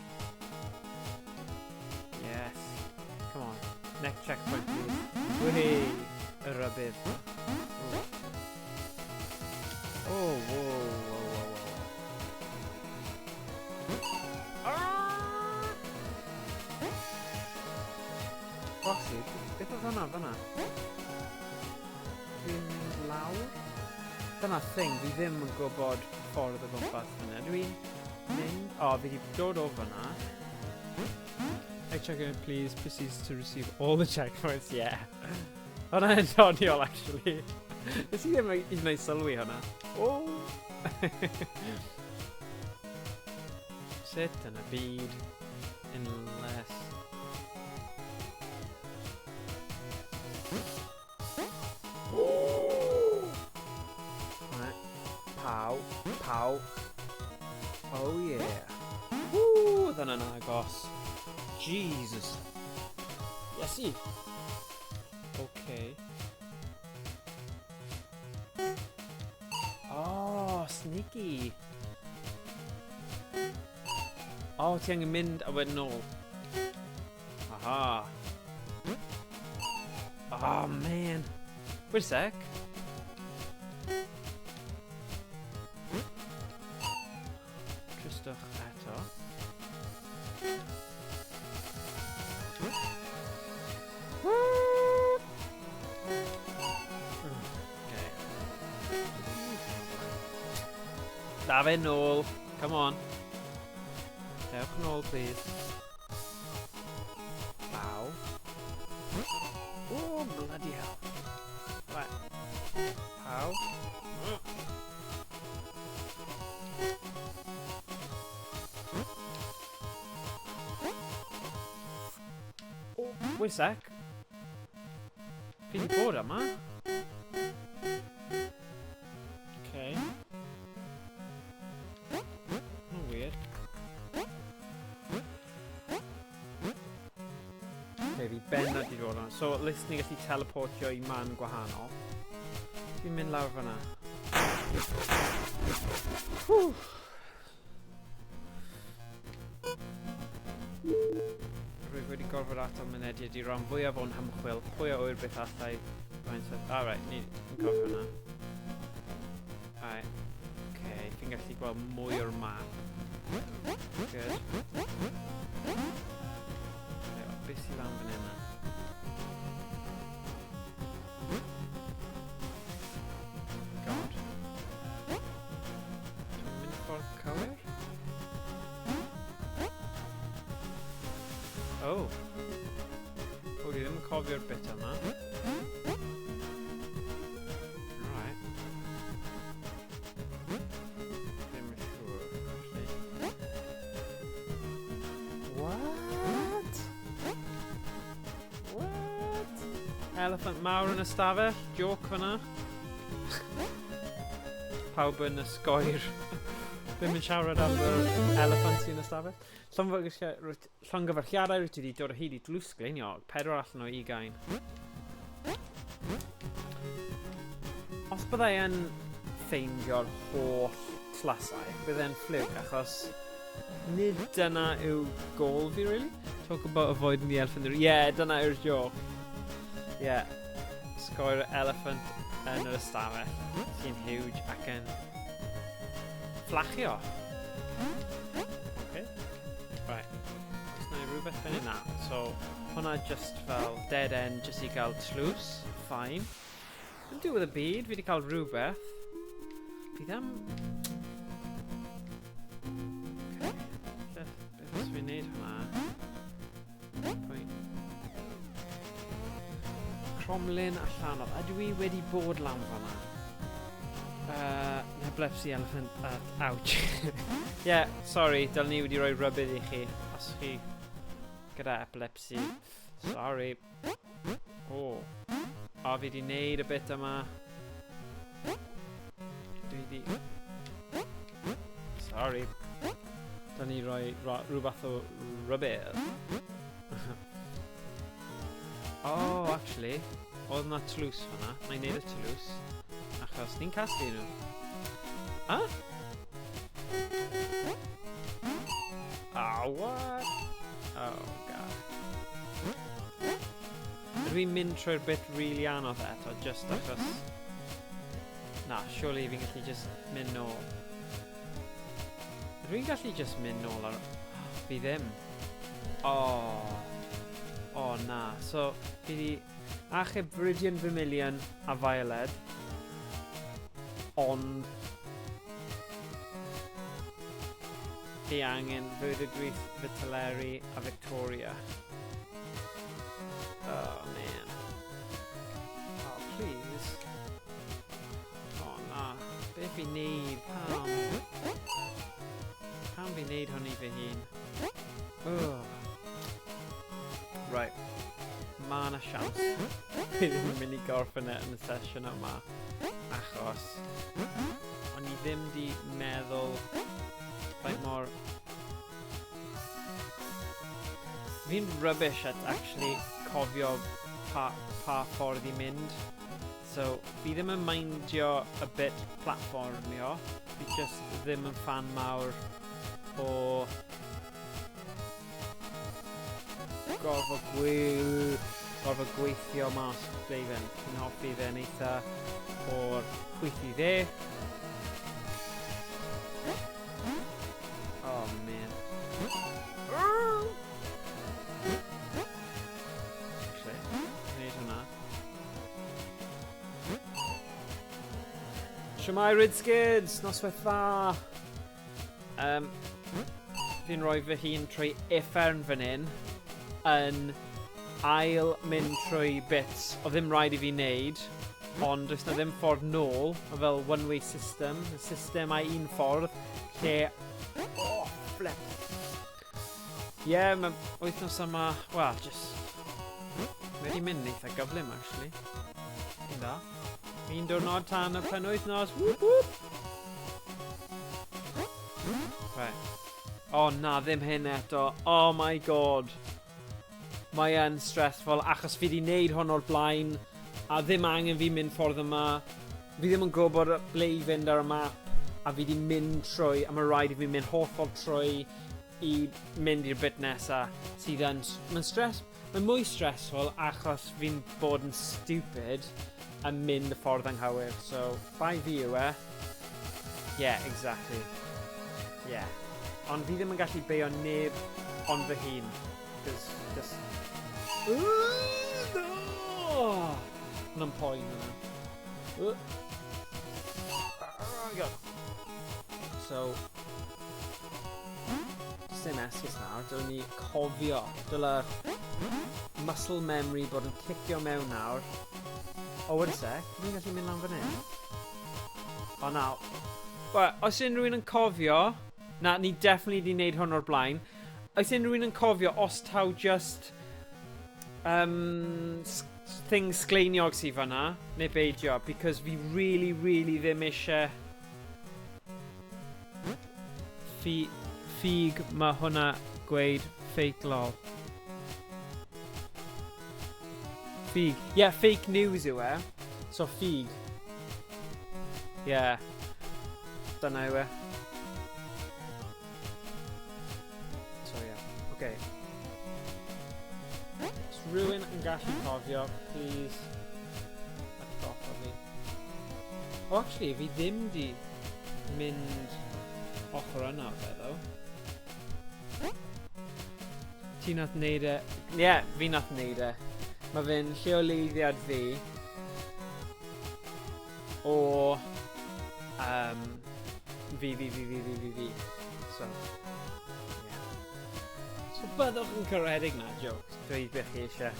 Yes. Come on. Next checkpoint, please. Whee! Y rybydd. Oh. Oh, whoa, whoa, whoa, whoa. Ah! Roxy, beth oedd hwnna fyna? Fi'n mynd lawr? Dyna thing, fi ddim yn gwybod ffordd o gwmpas fyna. Dwi'n mynd... O, oh, fi wedi dod o fyna. I check it, please. Proceeds to receive all the checkpoints. Yeah. Hwnna'n doniol, actually. Nes i ddim hyd yn oed sylwi hwnna. Oh! Sut yn y byd? Unless... Right. Pow. Pow. Oh yeah. Woo! Oedd hwnna'n agos. Jesus. Iesu. Okay. Oh, sneaky. Oh, ti angen mynd a wedyn nôl. Aha. Oh, man. Wait a sec. Tristwch eto. Okay. Da fe nôl. Come on. Dewch nôl, please. Pow. Oh, bloody hell. Right. Pow. Oh, wait a sec. Fi wedi bod yma. Okay. Oh, weird. Okay, fi bendant wedi bod yma. So, at least ni gallu teleportio i man gwahanol. Fi'n mynd lawr fyna. Whew. Rwyf wedi gorfod atal mynediad i ran fwyaf o'n hymchwil. Pwy a ŵyr beth allai... Ah, right, ni'n cofio hwnna. chi'n gallu gweld mwy o'r map. Good. Beth sydd lan fan hyn? God. Dwi'n mynd ffordd cywir? Oh. O, dwi ddim yn cofio'r bit yma. Alright. Ddim yn siŵr, actually. What? What? Elephant mawr yn y stafell? Joke fyna. Pawb yn ysgoi'r... Ddim yn siarad am yr elephant sy'n y stafell. Llongyfarchiadau, rwyt ti wedi dod o hyd i dlws gleiniog. 4 allan o 20. Os byddai yn ffeindio'r holl tlysau, byddai'n ffliwc, achos nid dyna yw gol fi, really. Talk about avoiding the elephant. Yeah, dyna yw'r joke. Yeah. Sgoi'r elephant yn yr ystafell, sy'n huge ac yn fflachio. Okay. Right. Oes na rhywbeth fan yna. So, hwnna just fel dead end, just i gael tlws. Fine. Yn diwedd y byd, fi wedi cael rhywbeth. Fi ddim... Okay. Beth os fi'n neud hwnna? Pwy? Cromlin allanol. Ydw i wedi bod lan fan'na? Epilepsy elephant. Ouch. Yeah, sorry, dylen ni wedi rhoi rybudd i chi. Os chi gyda epilepsy. Sorry. Oh. O, fi wedi neud y bit yma. Dwi di... Sorry. Dylen ni roi rhywbeth o rybudd. Oh, actually, oedd na tlws fan'na. Mae'n neud y tlws. Achos ni'n casglu nhw. Ah? Ah, what? Oh, God. Ydw i'n mynd trwy'r bit really anodd eto, just achos... Na, surely fi'n gallu just mynd nôl. Ydw i'n gallu just mynd nôl ar... Fi ddim. Oh. Oh, na. So, fi di achub Viridian, Vermilion a Violet. Ond... Fi angen Verdigris, Vitellary a Victoria. Oh, man. Oh, please. Oh, na. Beth fi'n neud? Pam? Pam fi'n neud hwn i fy hun? Oh. Right. Ma' na siawns. Fi ddim yn mynd i gorffen e yn y sesiwn yma. Achos... O'n i ddim di meddwl... Faint mor... Fi'n rubbish at actually cofio pa ffordd i mynd. So, fi ddim yn mindio y bit platfformio. Fi just ddim yn fan mawr o gorfod gweithio mas ble i fynd. Fi'n hoffi fe'n eitha o'r chwith i dde. Oh man. Actually, gwneud hwnna. Shwmae Ridskids, noswaith dda. Fi'n rhoi fy hun trwy uffern fan hyn yn ail mynd trwy bits o ddim rhaid i fi wneud, ond does na ddim ffordd nôl, mae fel one-way system, y system a un ffordd, lle... Oh, flip! Ie, yeah, mae wythnos yma, well, just... Mae wedi mynd eitha gyflym, actually. Yn da. Un diwrnod tan y penwythnos, whoop whoop! Right. Oh na, ddim hyn eto. Oh my god. Mae yn stressful achos fi wedi wneud hwn o'r blaen a ddim angen fi mynd ffordd yma. Fi ddim yn gwybod ble i fynd ar y map a fi wedi mynd trwy a mae rhaid i fi mynd holl ffordd trwy i mynd i'r bit nesa sydd yn... Mae'n stress... Mae'n mwy stressful achos fi'n bod yn stupid a mynd y ffordd anghywir. So, bai fi yw e. Yeah, exactly. Yeah. Ond fi ddim yn gallu beio neb ond fy hun. Cos just... Ooh, no! Hwna'n poen yna. Oh God. So... Just dim esgus nawr, dylwn ni cofio. Dyla muscle memory bod yn cicio mewn nawr. Oh, wait a sec. Fi'n gallu mynd lan fan hyn? O, na. Well, os unrhyw un yn cofio... Na, ni definitely di wneud hwn o'r blaen. Oes unrhyw un yn cofio os taw just... Thing sgleiniog sydd fanna, neu beidio, because fi really, really ddim eisiau... Ffug mae hwnna gweud fake lol. Ffug. Yeah, fake news yw e. So ffug. Yeah. Dyna yw e. So yeah. Okay. Os rhywun yn gallu cofio, please, atgoffa fi. Oh, actually, fi ddim di mynd ochr yna fe, ddo. Ti nath neud e... Ie, yeah, fi nath neud e. Mae fe'n lleoleiddiad fi o fi, fi, fi, fi, fi, fi, fi. So, yeah. So byddwch yn caredig na, jokes. Dweud beth chi eisiau.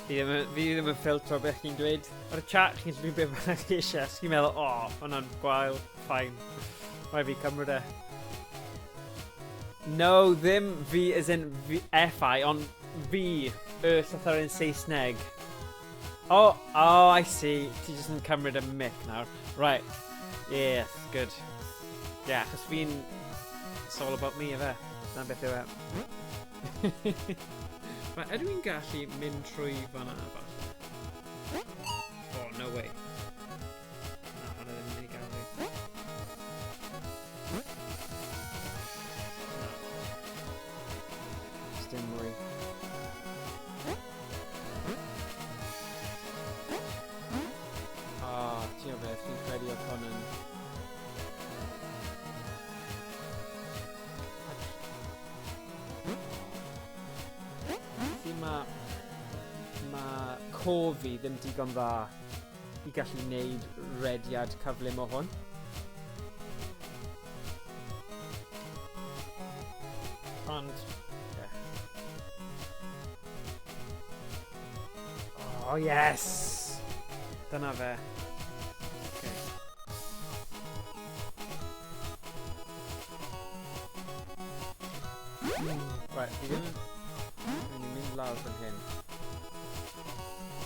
Fi ddim yn ffiltro beth chi'n dweud. Ar y chat chi'n dweud beth bynnag chi eisiau. So chi'n meddwl, oh, hwnna'n gwael, fine. Rhaid fi cymryd e. No, ddim fi as in V, F-I, ond fi, y llythyren Saesneg. Oh, oh, I see. Ti jyst yn cymryd y mic nawr. Right. Yes, good. Yeah, achos fi'n... It's all about me, efe. Dyna beth yw e. Right, ydw i'n gallu mynd trwy fan'na, falle? Oh, no way. Na, hwnna ddim yn mynd i gael fi. Na. Dim mwy. Ah, ti'n gwybod beth, fi'n credu oedd hwn yn... See, mae cof fi ddim digon dda i gallu gwneud rediad cyflym o hwn. Ond, yeah. Oh, yes! Dyna fe. Okay. Right, fi ddim yn mynd i mynd lawr fan hyn.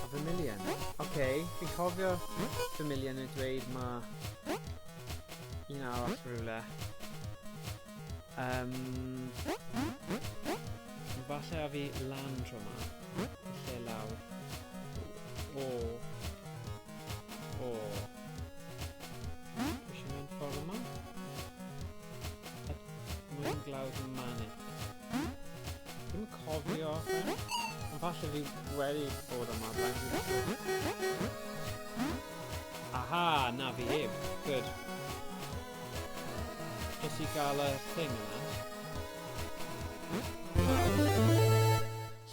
A Vermilion. Okay, fi'n cofio Vermilion yn dweud ma un arall rhywle. Falle a fi lan tro ma. Lle lawr. O. O. Dwi eisiau mynd ffordd yma? Mwyn glawdd manic. Dwi'n cofio fe. Ond falle fi wedi bod yma blaen fi wedi bod. Aha, na fi heb. Good. Just i gael y thing yna.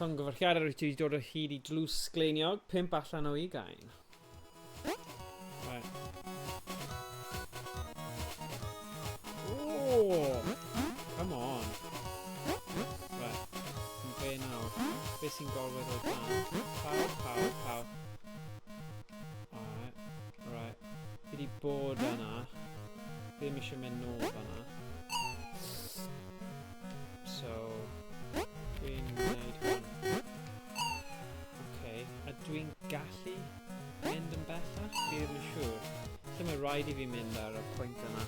Llongyfarchiadau, rwyt ti wedi dod o hyd i dlws sgleiniog, 5 allan o 20. Right. Oh, come on. Right. Be nawr? Be sy'n gorfod o dan? Pow, pow, pow. Alright, right. Fi wedi bod yna. Fi ddim eisiau mynd nôl fan'na. So, dwi'n gwneud hwn. Okay, a dwi'n gallu mynd yn bellach? Fi ddim yn siŵr. Lle mae rhaid i fi mynd ar y pwynt yna?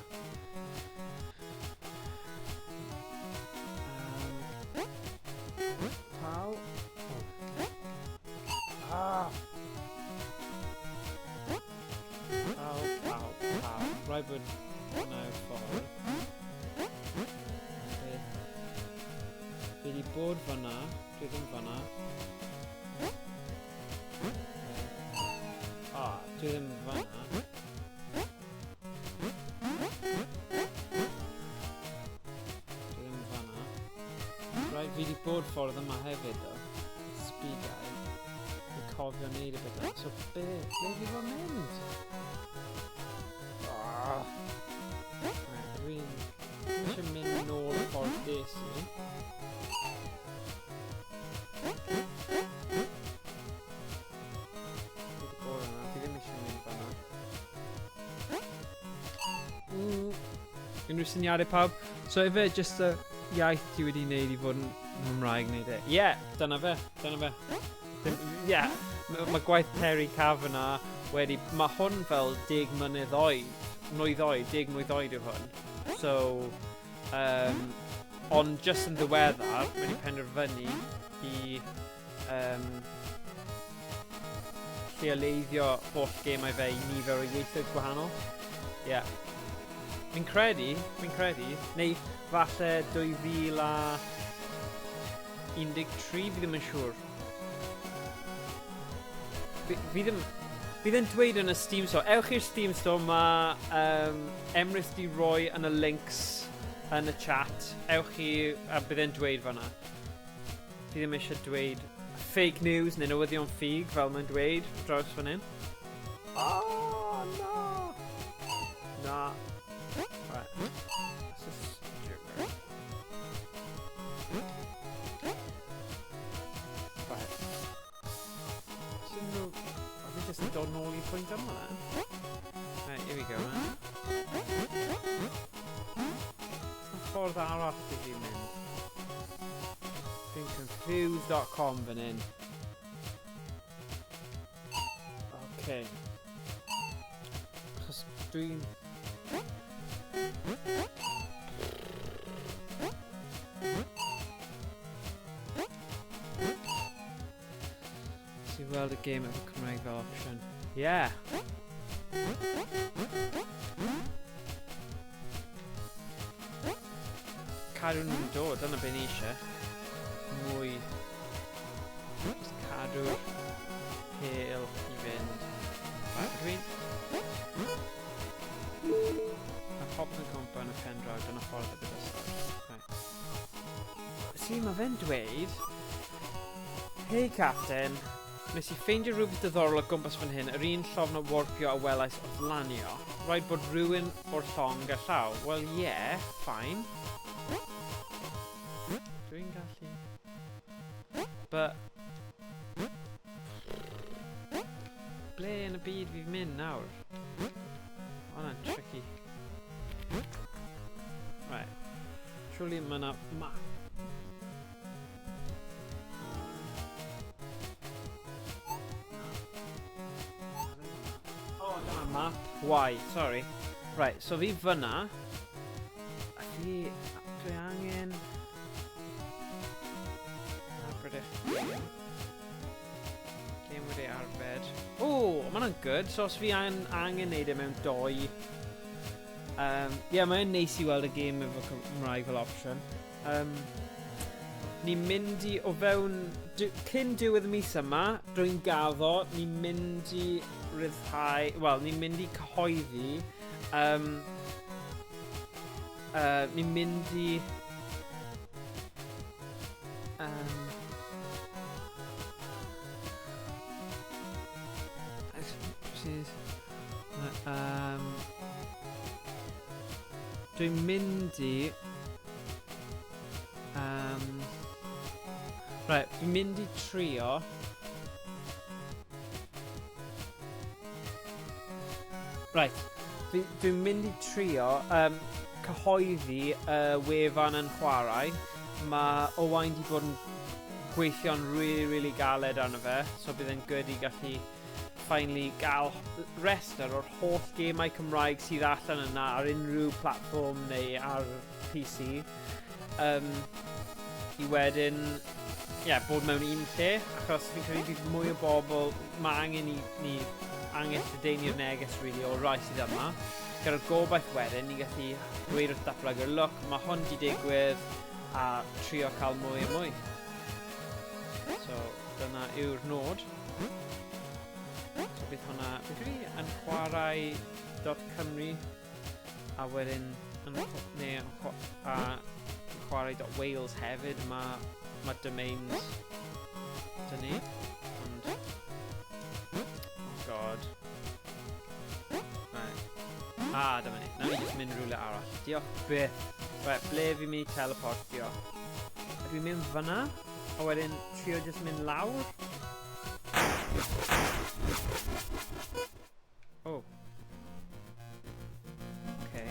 Pow. Oh. Ah! Pow, pow, pow. Rhaid bod hwnna yw'r ffordd. Fi wedi bod fan'na, dwi ddim fan'na. Ah, dwi ddim fan'na. bod ffordd yma hefyd, o. Sbigau. Fi'n cofio wneud y beth yna. So, be? Ble fi fod mynd? Ah. Right, dwi eisiau mynd nôl y ffordd des i. Fi wedi bod yna. Fi ddim eisiau mynd fan'na. Unrhyw syniadau pawb? So ife jyst y iaith ti wedi wneud i fod yn Nghymraeg wneud e? Ie, yeah, dyna fe, dyna fe. Ie, yeah, mae gwaith Terry Kavanagh wedi... Mae hwn fel 10 mlynedd oed, mlwydd oed, 10 mlwydd oed yw hwn. So, ond jyst yn ddiweddar, mae wedi penderfynu i lleoleiddio holl gemau fe i nifer o ieithoedd gwahanol. Ie. Yeah. Fi'n credu, neu falle 2013, fi ddim yn siŵr. Fi ddim. Bydd e'n dweud yn y Steam Store. Ewch i'r Steam Store, mae Emrys di roi yn y links yn y chat. Ewch i, a bydd e'n dweud fanna. Fi ddim eisiau dweud fake news neu newyddion ffug fel mae'n dweud draws fan hyn. Oh, no! Na. Right. This is stupid. Right. Sy'n nhw... A fi jyst yn dod nôl i'r pwynt yma then. Right, here we go man. Oes 'na ffordd arall i fi mynd? Dwi'n confused.com fan hyn. Okay. Achos dwi'n... Nes i weld y game efo Cymraeg fel option. Yeah. Cadw nhw'n dod, dyna beth ni eisiau. Mwy. Just cadw'r pêl i fynd. Right, dwi'n... Mae popeth yn cwmpa yn y pen draw, dyna ffordd y bydysod. Right. See, mae fe'n dweud... "Hey Captain, nes i ffeindio rhywbeth diddorol o gwmpas fan hyn, yr un llofnod warpio a welais wrth lanio. Rhaid bod rhywun o'r llong gerllaw." Well, yeah, fine. Dwi'n gallu... But... Ble yn y byd fi'n mynd nawr? Hwnna'n tricky. Right. Surely mae yna map. Oh, dyna map. Why? Sorry. Right, so fi fyna. A fi... Dwi angen... Arbed eich game. Game wedi arbed. O, mae hwnna'n good. So os fi angen neud e mewn doi... Yeah, mae'n neis i weld y game efo Cymraeg fel option. Ni'n mynd i, o fewn, cyn diwedd y mis yma, drwy'n gaddo, ni'n mynd i ryddhau, wel, ni'n mynd i cyhoeddi, ni'n mynd i, sydd, dwi'n mynd i, right, dwi'n mynd i trio. Right, dwi'n mynd i trio cyhoeddi y wefan yn chwarae. Mae Owain di bod yn gweithio'n really, really galed arno fe, so bydd e'n good i gallu finally gael restr o'r holl gemau Cymraeg sydd allan yna ar unrhyw platform neu ar PC. I wedyn, ie, yeah, bod mewn un lle, achos fi'n credu bydd mwy o bobl, mae angen i ni angen lledaenu'r neges really o'r rai sydd yma. Gyda'r gobaith wedyn, ni gallu dweud wrth datblygwyr, "Look, mae hwn di digwydd," a trio cael mwy a mwy. So, dyna yw'r nod. So bydd hwnna, fi'n credu yn chwarae.cymru a wedyn yn, neu yn, a chwarae.wales hefyd mae Mae domains dyn ni. Ond... Oh god. Right. Ah, dyma ni. Nawn ni jyst mynd rhywle arall. Diolch byth. Right, ble fi'n mynd i teleportio? Ydw i'n mynd fyna? A wedyn trio jyst mynd lawr? Oh. Okay.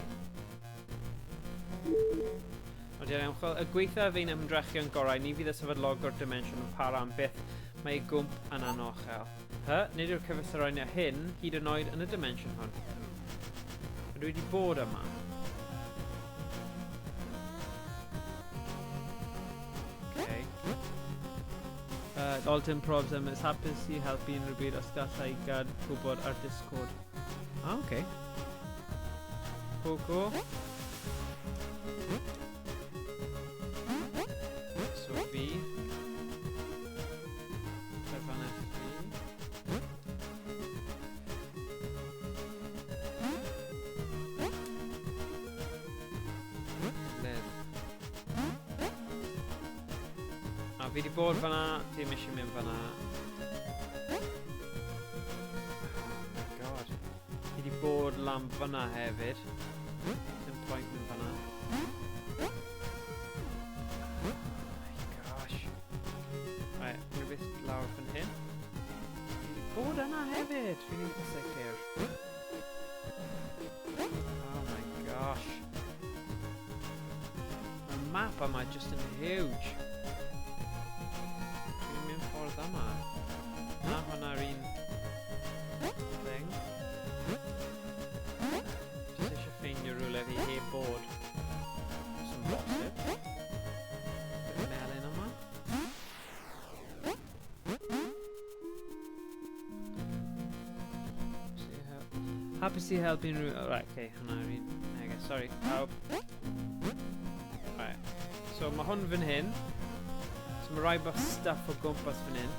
O, diolch ymchwil. Y gweithaf ein ymdrechion gorau, ni fydd y sefydlogwr dimensiwn yn para am byth. Mae ei gwmp yn anochel. Hy, nid yw'r cyfesurau hyn hyd yn oed yn y dimensiwn hwn. Ydw i wedi bod yma? Okay. Dalton probs am is hapus i helpu unrhyw byd os gallai gad gwybod ar Discord. Ah, okay. Cool, cool. So fi. Cyfan fi. Live. A fi wedi bod fanna, ddim eisiau mynd fanna. Oh my god. Fi wedi bod lan fanna hefyd. Dim pwynt mynd fanna. Oh my gosh. Right, rhywbeth lawr fan hyn. Fi wedi bod yna hefyd. Fi'n eitha sicr. Oh my gosh. Mae'r map yma just yn huge. Fi'n mynd ffordd yma. Na, hwnna'r un thing. Just eisiau ffeindio rhywle fi heb bod. Sy'n bosib. Bit melyn yma. Hapus i helpu unrhyw... Oh, right, okay, hwnna'r un neges. Sorry, pawb. Right. So mae hwn fan hyn. So mae rhaid bod stuff o gwmpas fan hyn.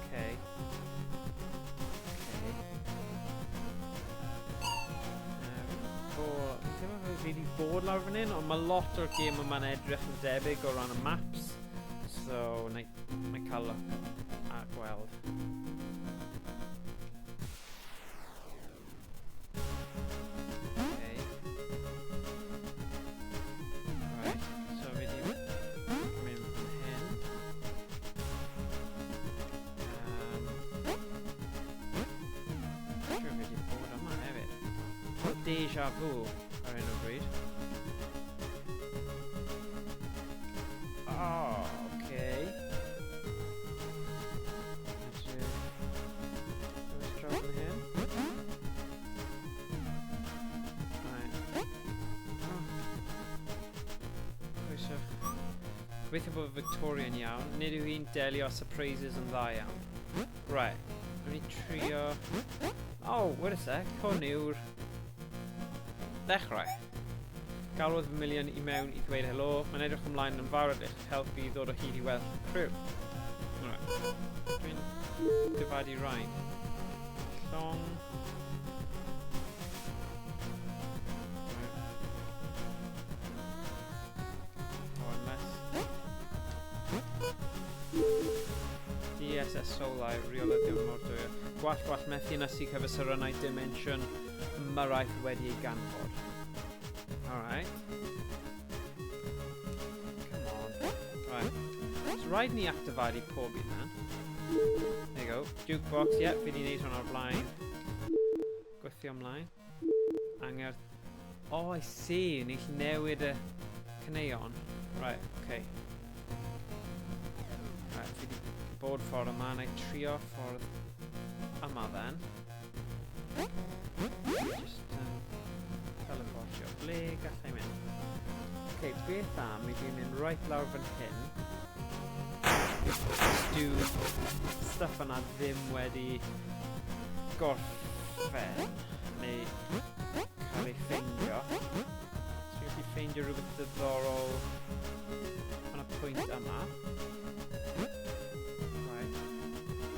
Okay. Okay. Fi'n teimlo fel fi wedi bod lawr fan hyn, ond mae lot o'r gêm yma'n edrych yn debyg o ran y maps. So, na i cael look a gweld. Okay. Right, so fi wedi mynd fan hyn. Siwr fi wedi bod yma hefyd. Wel, deja vu ar hyn o bryd. Oh, okay. Ydw... Rhywbeth draw fan hyn? Right. Oh. Croeso. Gobeithio bod Victoria'n iawn. Nid yw hi'n delio â surprises yn dda iawn. Right. Rwy'n i trio... Oh, wait a sec. Hwn yw'r ddechrau. Galwodd Vermilion i mewn i ddweud helo. Mae'n edrych ymlaen yn fawr at eich helpu i ddod o hyd i weld y crew. Right. Dwi'n dyfadu rhain. Llong. Right. Oh, unless... DSS Solar, rheolyddion mordwyo. Gwall gwall methu na sy'n cyfesurannau dimensiwn ymyrraeth wedi ei ganfod. Alright. Come on. Right. So rhaid ni actifadu pob un then. There you go. Jukebox, yep, fi wedi gwneud hwn o'r blaen. Gweithio ymlaen. Angerdd. Oh, I see. Ni'n gallu newid y caneuon. Right, okay. Right, fi wedi bod ffordd yma. Na i trio ffordd yma then. Just teleportio. Ble gallai mynd? Okay, beth am i fi mynd right lawr fan hyn. Dyw stuff yna ddim wedi gorffen neu cael ei ffeindio. So fi'n gallu ffeindio rhywbeth diddorol yn y pwynt yma. Right.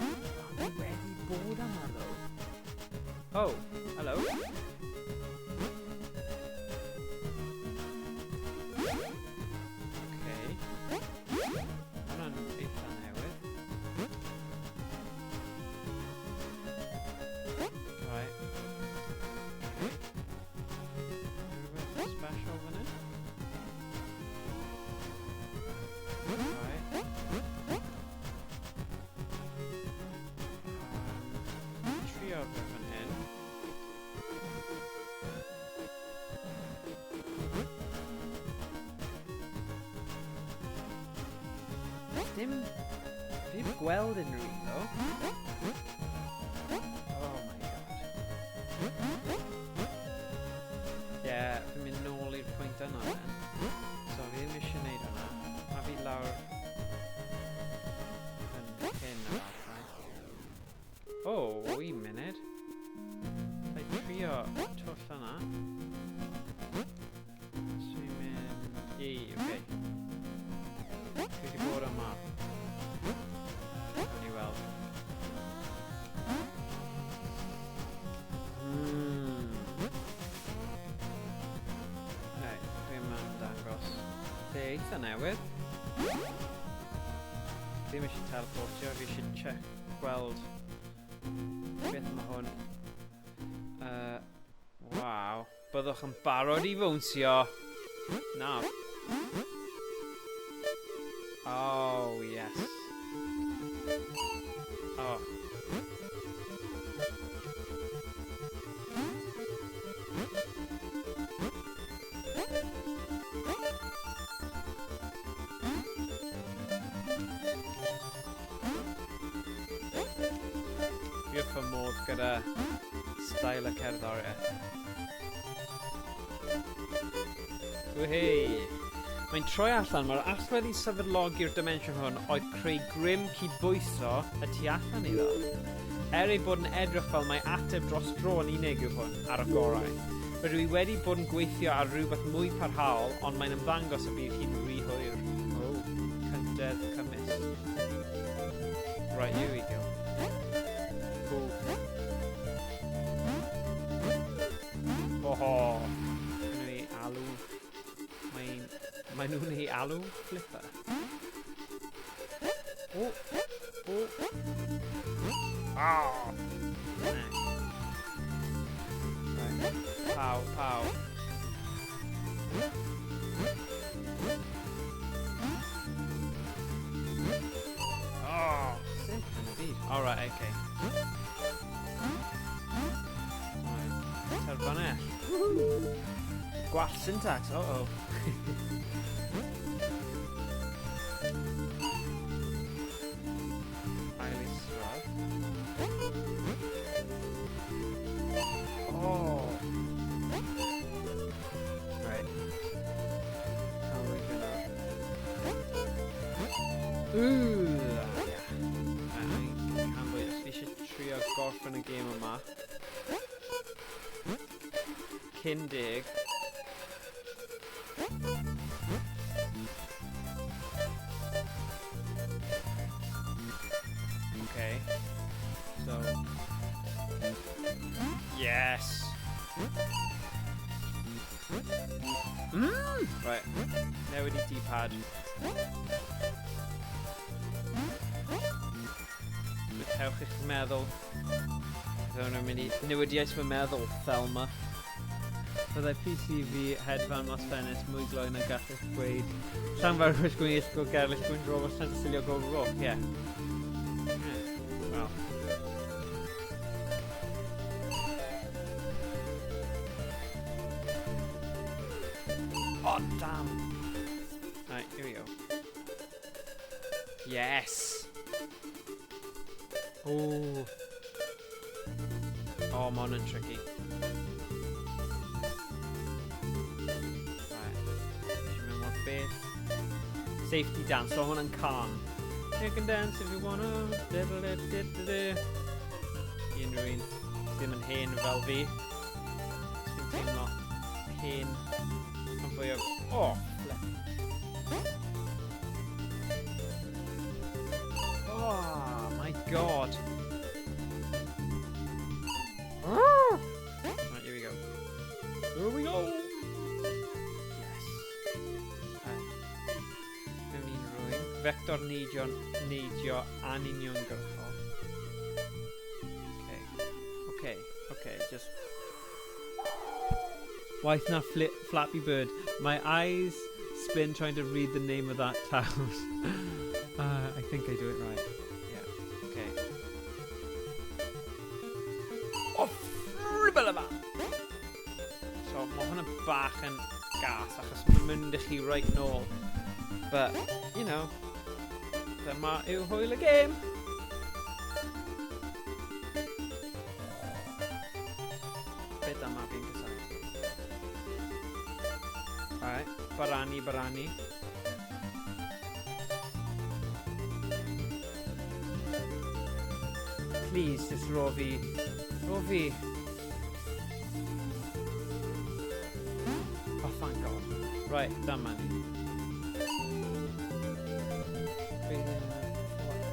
Oh, mae wedi bod yma though. Oh, hello. Okay. ddim... Fi ddim gweld unrhyw un, ddo. Oh my god. Ie, yeah, fi'n mynd nôl i'r pwynt yna, then. So, fi ddim eisiau gwneud hwnna. A fi lawr yn hyn efallai. Oh, un munud. Ga i trio twll yna. So i'n mynd i... Oce. Fi wedi bod yma. Gawn ni weld. Reit, be mae'n dangos? Lle eitha newydd. Ddim eisiau teleportio, fi eisiau check, gweld beth mae hwn. Waw, byddwch yn barod i fownsio. Na. Oh, yes. Oh. Fi wrth fy modd gyda style y cerddoriaeth. Whey! Mae'n troi allan, mae'r allwedd i sefydlogi'r dimensiwn hwn oedd creu grym cydbwyso y tu allan iddo. Er ei bod yn edrych fel mai ateb dros dro yn unig yw hwn, ar y gorau. Rydw i wedi bod yn gweithio ar rhywbeth mwy parhaol, ond mae'n ymddangos y bydd hi'n rhy hwyr. Oh, cyntedd cymysg. Right, here we go. Cool. Oho! Maen nhw'n ei alw... Mae'n... Maen nhw'n ei alw Flipper. O! O! Ah! Right. Pow, pow. Oh, simple yn y byd. All right, okay. Right. Terfanell. Gwall syntax, uh-oh. Ail isradd. Oh. Right. How are we gonna... Ooh, yeah. I can't believe this. Fi eisiau trio gorffen y gêm yma. Cyn 10. Okay. So. Yes! Right. Newid i D-pad. Gwythewch eich meddwl. Fe hwnna'n mynd i newidiais fy meddwl, Thelma. Byddai PC fi hedfan mas ffenest mwy gloi na gallech gweud. Llanfair Gwyn go Gerlich Gwyn Drogo Llantysilio go go. Yeah. Yeah. Well. Oh, damn. Right, here we go. Yes. Oh. Oh, mae hwn yn tricky. Right. Eisiau mynd mor beth. Safety dance, so hwn yn calm. You can dance if you wanna. Diddle-di-di-di-di. I unrhyw un sydd ddim yn hen fel fi. Fi'n teimlo hen yn fwy o... Oh, flip. Oh my god. Right, here we go. Here we go! Yes. Right. Mewn un rwy'n. Vector neidio, neidio anuniongyrchol. Okay. Okay, okay, just... Waeth na Flappy Bird. My eyes spin trying to read the name of that town. I think I do it right. Yeah, okay. Oh, fribelaba! So, mae hwnna bach yn gas, achos mae'n mynd i chi right nôl. But, you know. Dyma yw hwyl y gêm! Beth yma fi'n cysau? Alright, barani, barani. Please, just ro fi. Ro fi. Oh, thank God. Right, dyma ni. Breathe in 4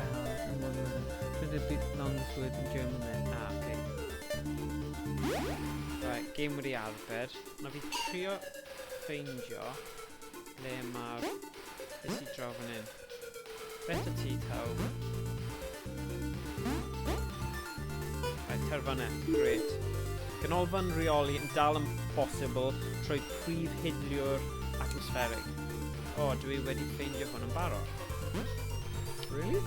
hours and 1 minute. Try to beat longest word in German then. Ah, okay. Right, game wedi arbed. Na fi trio ffeindio ble mae'r... Beth sy'n draw fan hyn? Beth y ti taw? Right, terfynau. Great. Ganolfan reoli yn dal yn bosibl trwy prif hidliwr atmosfferig. O, oh, dwi wedi ffeindio hwn yn barod. Really?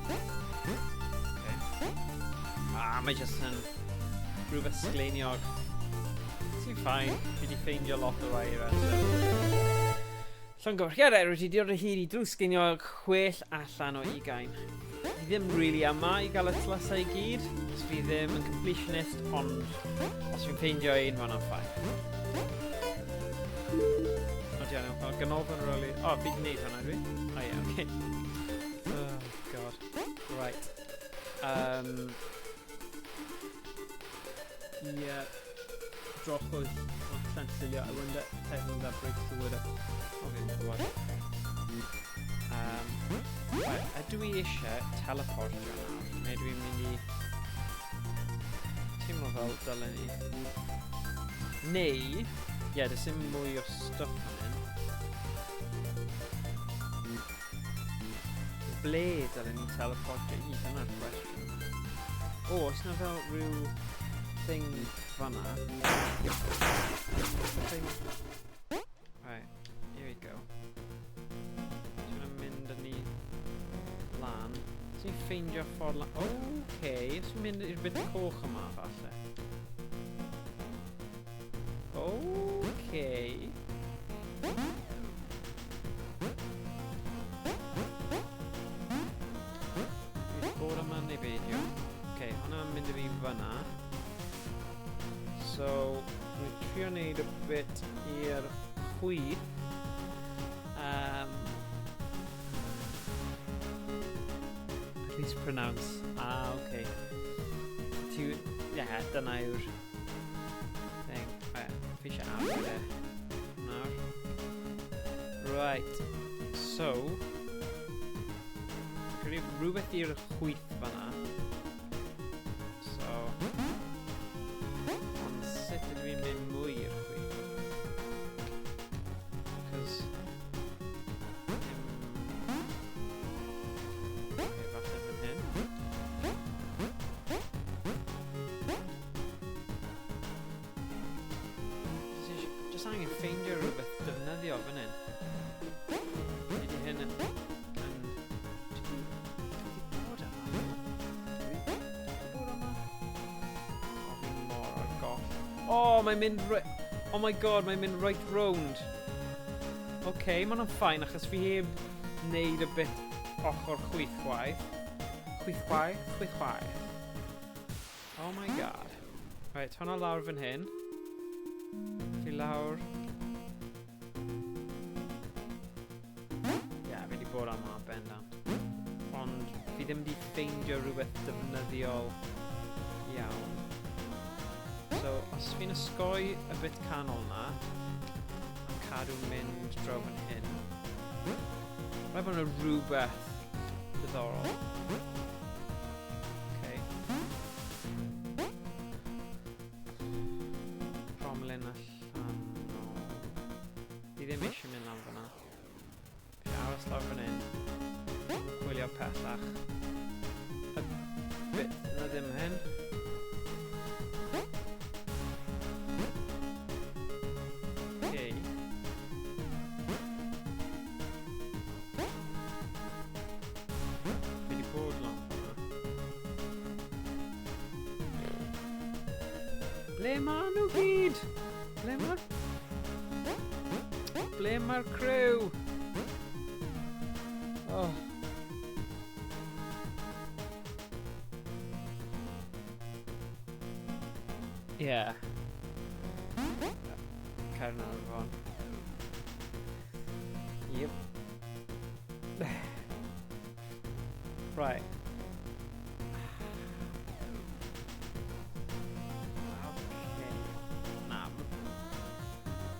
Okay. Ah, mae jyst yn rhywbeth sgleiniog. Sy'n fine. Fi wedi ffeindio lot o rai eraill. So. Llongyfarchiadau, rwyt ti wedi dod o hyd i drws sgleiniog 6 allan o 20. Fi ddim really yma i gael y tlysau i gyd. Os fi ddim yn completionist, ond os fi'n ffeindio un, mae hwnna'n fine. O, diolch, o, ganolfan roli. O, fi wedi gwneud hwnna, dwi? O, ie, okay. Oh, God. Right. Yeah. Drochwydd o Llansilio. I wonder technically that breaks the word up. O, fi'n gwybod. Right, ydw i eisiau teleportio nawr? Neu dwi'n mynd i teimlo fel dylen ni. Neu, ie, yeah, does dim mwy o stuff fan hyn. Ble dylen ni teleportio i? Dyna'r cwestiwn. O, oes na fel rhyw thing fanna? Thing. Right, here we go. Dwi'n mynd â ni lan. Ti'n ffeindio ffordd lan? Okay, os fi'n mynd i'r bit coch yma, falle. Okay. Fi wedi bod yma neu beidio? Okay, hwnna'n mynd i fi fyna. So, dwi'n trio wneud y bit i'r chwith. At least pronounce. Ah, okay. Ti... Yeah, dyna yw'r thing. Right, fi eisiau arbed e. Nawr. Right. So... Credu rhywbeth i'r chwith fanna. So... Ond sut ydw i'n mynd mwy i'r chwith? Because... Okay, falle fan hyn. Just angen ffeindio rhywbeth defnyddio fan hyn. Ydy hyn yn... Dwi wedi bod yma? Dwi wedi bod yma? O, fi mor ar goll. Oh, mae'n mynd... Oh my God, mae'n mynd right round. Okay, mae hwnna'n fine achos fi heb wneud y bit ochr chwith chwaith. Chwith chwaith, chwith chwaith. Oh my God. Right, hwnna lawr fan hyn. Fi lawr. Ie, yeah, fi wedi bod am hwnna bendant. Ond fi ddim wedi ffeindio rhywbeth defnyddiol iawn. So, os fi'n osgoi y bit canol na, a cadw mynd draw fan hyn, rhaid bod yna rhywbeth diddorol. Okay. Cromlin allanol. Fi ddim eisiau mynd lan fyna. Fi aros lawr fan hyn. Chwilio pellach. Y bit na ddim hyn. Okay. Fi wedi bod lan fyna. Ble ma nhw gyd? Ble mae'r crew? Oh. Yeah. Caernarfon. Yep. Right. Okay. Na.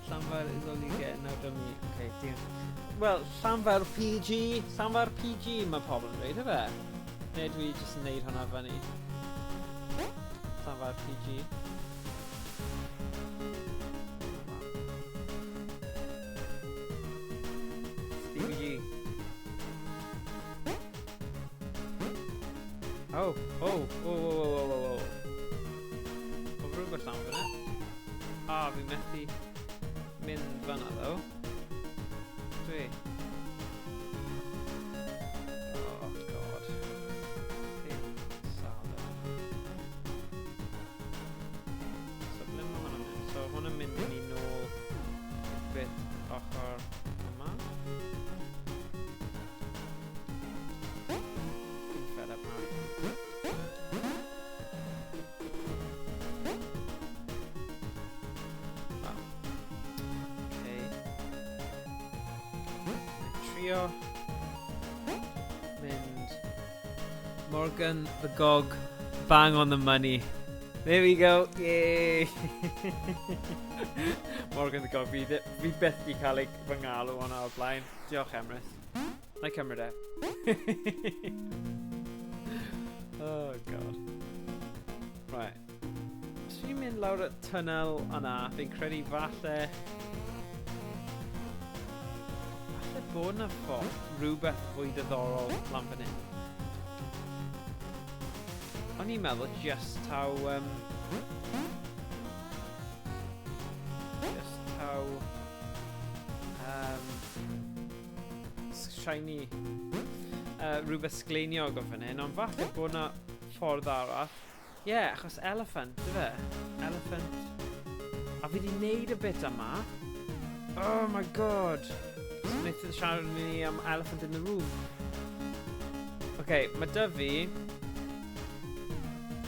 Llanfair is only getting out of me. Okay, diolch. Wel, Llanfair PG. Llanfair PG mae pobl yn dweud, yfe? Neu dwi jyst yn neud hwnna fyny. Llanfair PG. Stevie G. Oh, oh, oh, oh, oh, oh, oh. Oedd rhywbeth lan fyna. Ah, fi methu mynd fyna, ddo. Dwi. Oh, God. Fi'n sal yma. So, ble mae hwnna'n mynd? So, hwnna'n mynd i ni nôl i'r bit ochr yma. Fi'n fed up nawr. Wow. Okay. Trio mynd Morgan the Gog, bang on the money. There we go, yay! Morgan the Gog, fi byth di cael ei fy ngalw hwnna o'r blaen. Diolch, Emrys. Na i cymryd e. Oh, God. Right. Os fi'n mynd lawr y tunnel yna, fi'n credu falle bod yna ffordd rhywbeth fwy diddorol lan fan hyn. O'n i'n meddwl just taw... just taw... shiny... rhywbeth sgleiniog o fan hyn, ond falle bod yna ffordd arall. Ie, yeah, achos elephant, dyfe? Elephant. A fi di wneud y bit yma. Oh my God. So wnaeth siarad ni am elephant in the room. OK, mae dy fi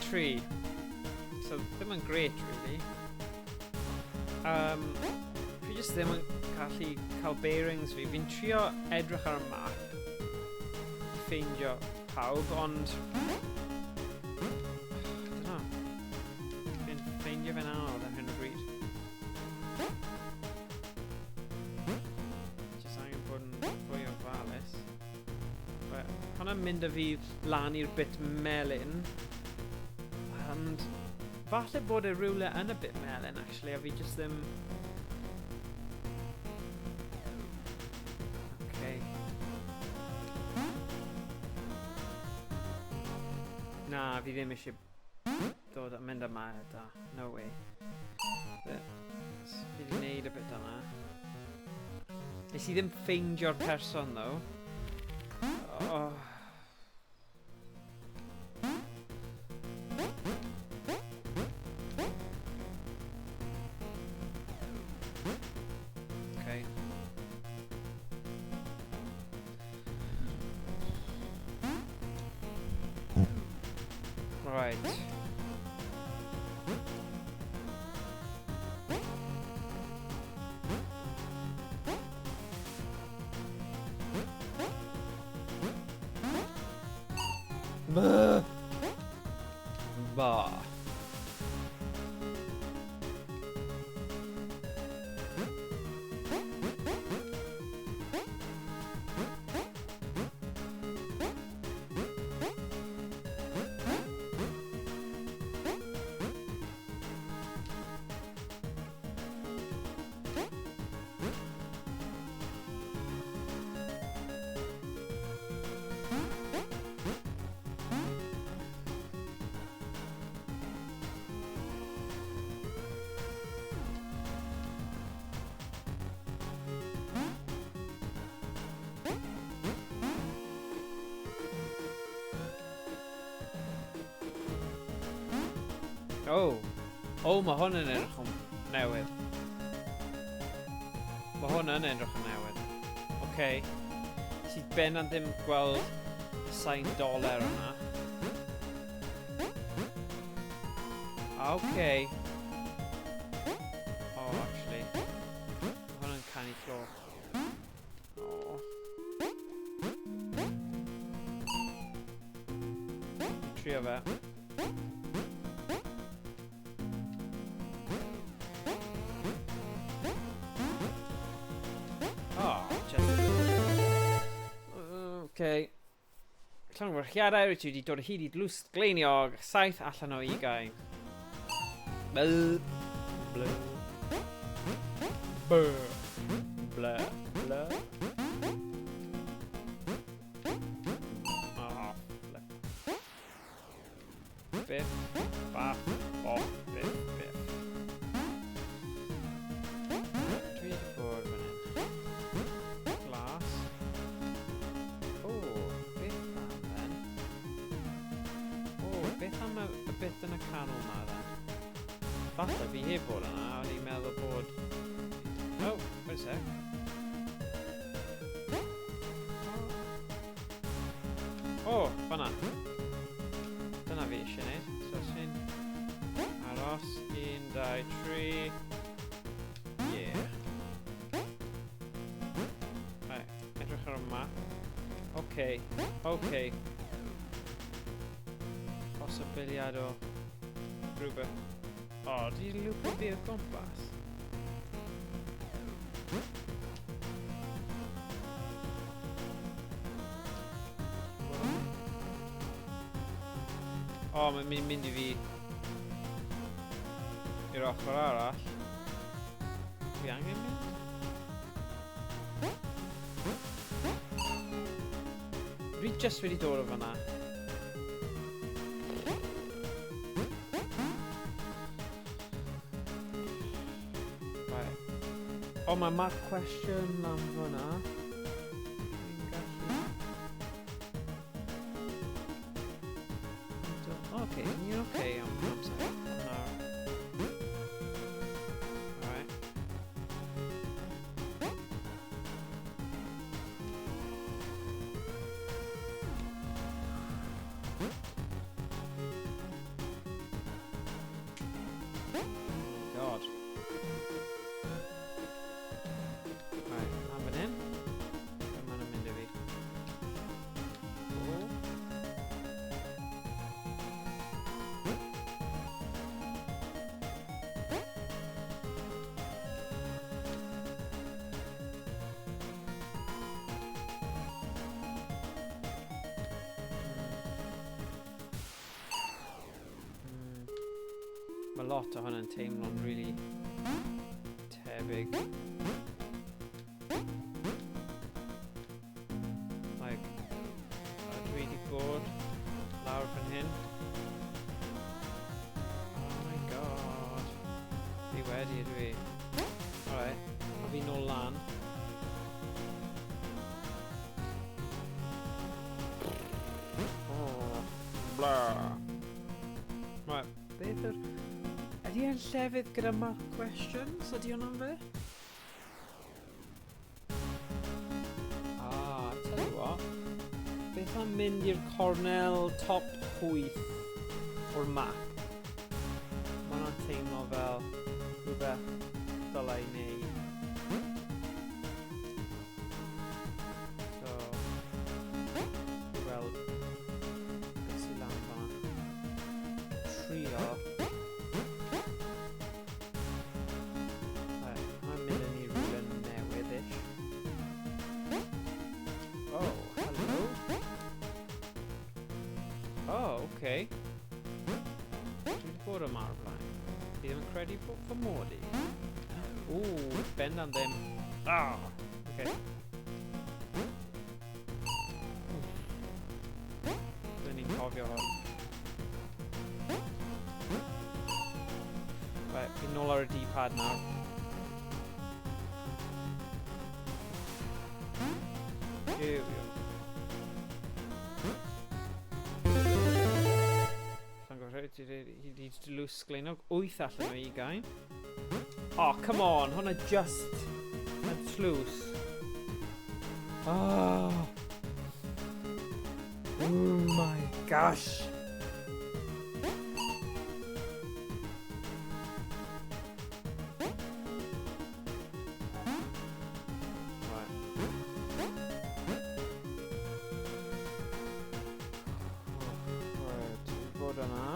3. So ddim yn great, really. Fi just ddim yn gallu cael bearings fi. Fi'n trio edrych ar y map i ffeindio pawb, ond... I don't know. Fi'n ffeindio fe'n anodd ar hyn o bryd. Just angen bod yn fwy ofalus. Right, hwnna'n mynd â fi lan i'r bit melyn. And falle bod e rhywle yn y bit melyn, actually, a fi just ddim... Okay. Na, fi ddim eisiau dod a mynd yma da. No way. Fi wedi gwneud y bit yma. Nes i ddim ffeindio'r person, though. Oh. Okay. Right. Bah. Bah. Oh, oh, mae hwn yn edrych yn newydd. Mae hwn yn edrych yn newydd. Okay. Sydd ben ddim gweld y sain doler yna. Okay. Oh, actually. Mae hwnna'n canu cloch. Oh. Trio fe. Oh, just... Okay. Llongyfarchiadau, wyt ti wedi dod o hyd i dlws gleiniog, 7 allan o 20. Bl. Bl. B. Bl. Bl. Oh, flip. Biff, baff, boff, biff, biff. Dwi wedi bod fan hyn. Glas. O, beth am then? O, beth am y bit yn y canol ma then? Falle fi heb bod yna, o'n i'n meddwl bod... Oh, wait a sec. O, oh, fanna. Dyna fi eisiau gwneud. So, sy'n aros. 1, 2, 3. Yeah. Right, edrych ar y map. Okay, okay. Posibiliad o rhywbeth. O, oh, di lwpo fi o gwmpas? O, oh, mae'n mynd i fi i'r ochr arall. Fi angen mynd? Dwi just wedi dod o fanna. Right. O, mae mark question lan fyna. Dwi'n gallu... Oce, ni'n oce am amser. Nawr. Alright. God. Right, am fan hyn. Be ma'n mynd i fi? O. Mae lot o hwnna'n teimlo'n really tebyg. Like, dwi wedi bod lawr fan hyn. Oh my god. Fi wedi ydw i. Alright, a fi nôl lan. Oh, blah. Right, beth yw'r... Ydy e'n llefydd gyda mark questions? Ydy hwnna'n fe? Ah, tell you what. Beth am mynd i'r cornel top chwith o'r map? Mae hwnna'n teimlo fel rhywbeth dylai wneud. So, i weld beth sydd lan fan'na. Trio. Right, mae'n mynd yn i rhywle newydd-ish. Oh, hello. Oh, okay. Dwi wedi bod yma o'r blaen. Fi ddim yn credu bod fy mod i. Ooh, bendant ddim. Ah, okay. Byddwn ni'n cofio hwn. Right, fi'n nôl ar y D-pad nawr. Here we go. Hyd dlws gleinog 8 allan o 20. Oh, come on, hwnna just yn tlws. Oh. Oh my gosh. bod yna.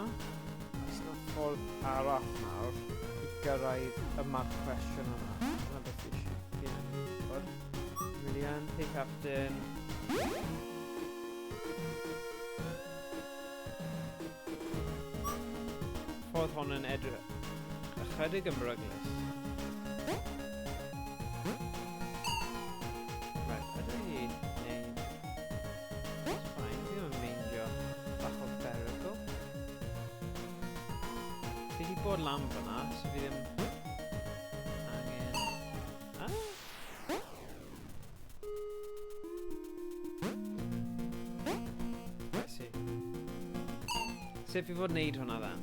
Oes yna ffordd arall nawr i gyrraedd y mark question yna? Dyna beth fi eisiau fi angen gwybod. William, hey Captain. Ffordd hon yn edrych ychydig yn beryglus. Right, ydw i wneud... It's fine, fi ddim yn meindio bach o berygl. Fi wedi bod lan fyna, so fi ddim angen... Ah! I see. Sut fi fod wneud hwnna then?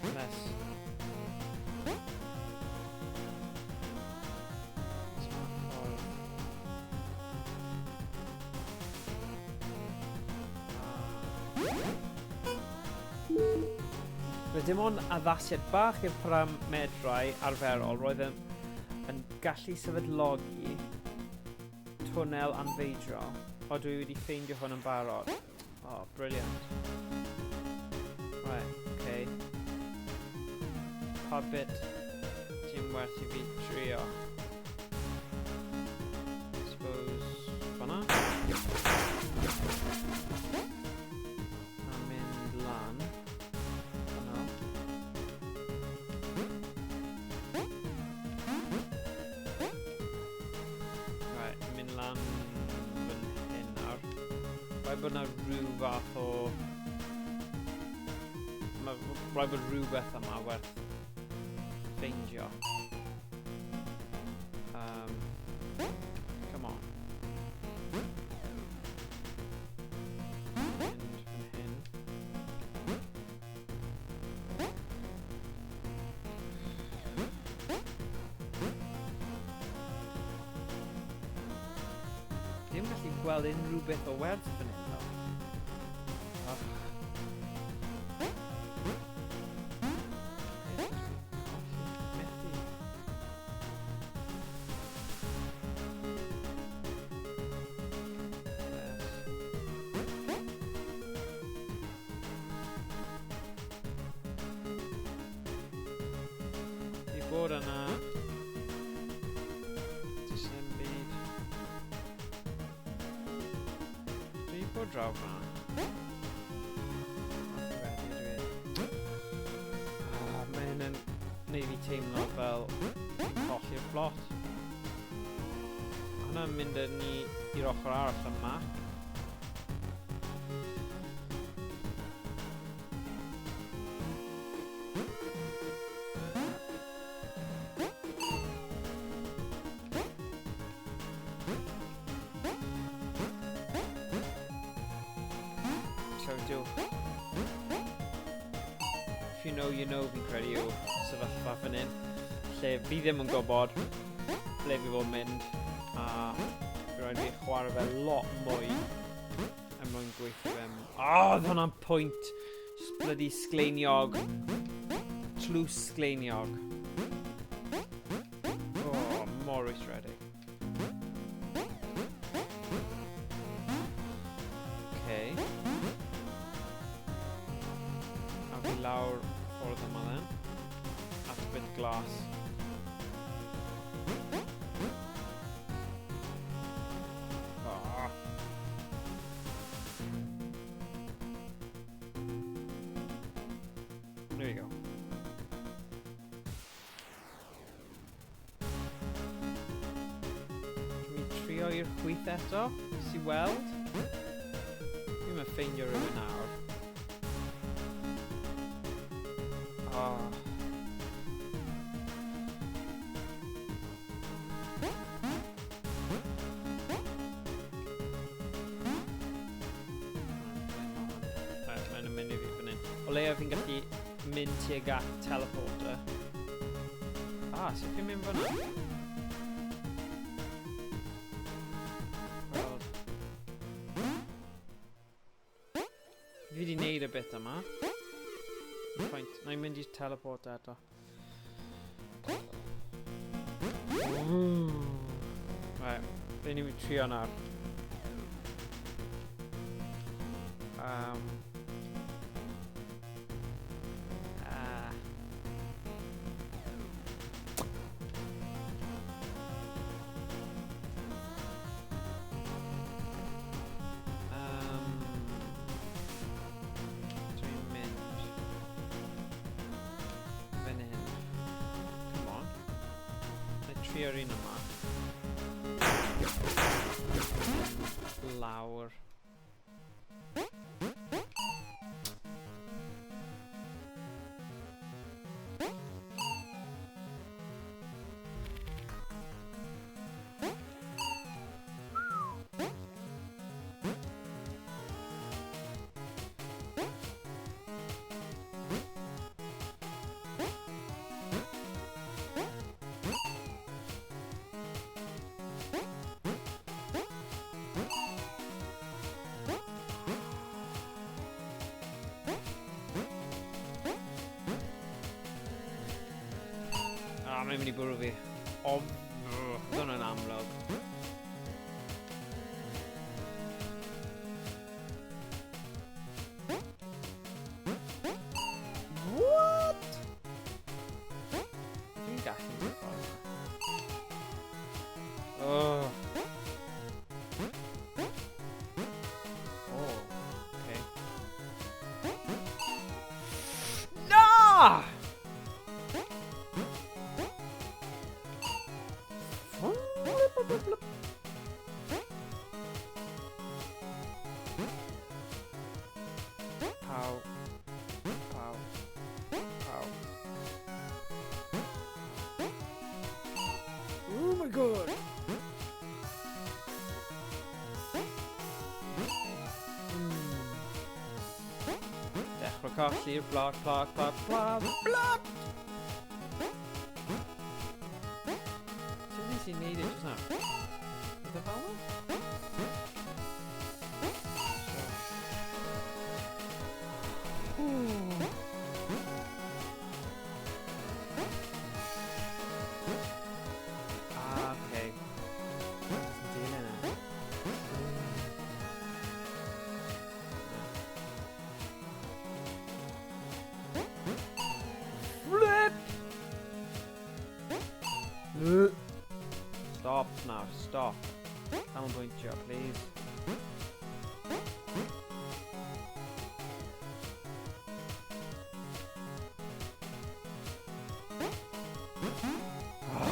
Unless... Oes 'na ffordd? Ah. Roedd dim ond addasiad bach i'r paramedrau arferol, roedd yn, yn gallu sefydlogi twnnel anfeidrol. O, dwi wedi ffeindio hwn yn barod. Oh, brilliant. Right, okay. Pa bit sy'n werth i fi trio? Suppose fanna? A mynd lan. Fanna. Right, mynd lan fan hyn nawr. Rhaid bod yna rhyw fath o... Mae rhaid bod rhywbeth yma werth ffeindio. Come on. Mynd fan hyn. Ddim gallu gweld unrhyw beth o werth fan hyn, though. Ugh. Methu. Yes. Fi bod yna. Does dim byd. Dwi bod draw fan'na. Off wedi dwi. Ah, mae hyn yn neud fi teimlo fel fi'n colli'r plot. Ma' hwnna'n mynd â ni i'r ochr arall y map. So diolch. If you know, you know, fi'n credu yw sefyllfa fan hyn. Lle fi ddim yn gwybod ble fi fod mynd, a fi rhaid fi chwarae fe lot mwy er mwyn gweithio fe. Oh, oedd hwnna'n pwynt. Just bloody sgleiniog. Tlws sgleiniog. Oh, mor rwystredig. Okay. A fi lawr ffordd yma then. At y bit glas. Ah. There we go. Can we trio i'r chwith eto? Si weld? Fi'n mynd ffeindio rhywun nawr. Oh. Mae'n mynd i fi fan hyn. O leia fi'n gallu mynd tuag at teleporter. Ah, sut fi'n mynd fyna? Weld. Fi wedi neud y bit yma. Pwynt. Na i'n mynd i teleporter eto. Right, be ni'n trio nawr? Dwi'n mynd fan hyn. Come on. Na i trio'r un yma. Lawr. Ah, mae'n mynd i bwrw fi. O, oedd hwnna'n amlwg. What? Dwi'n gallu mynd ffordd yma. Oh. Oh, okay. Na! Pow. Pow. Pow. Oh my god! Dechrau colli'r plot, plot, plot, plot, plot! Sut nes i neud e just nawr? Ydy e fel yna? So. Ooh. Ah, okay. Jyst yn dilyn e. Flip! Stop now, stop. Canolbwyntio, please.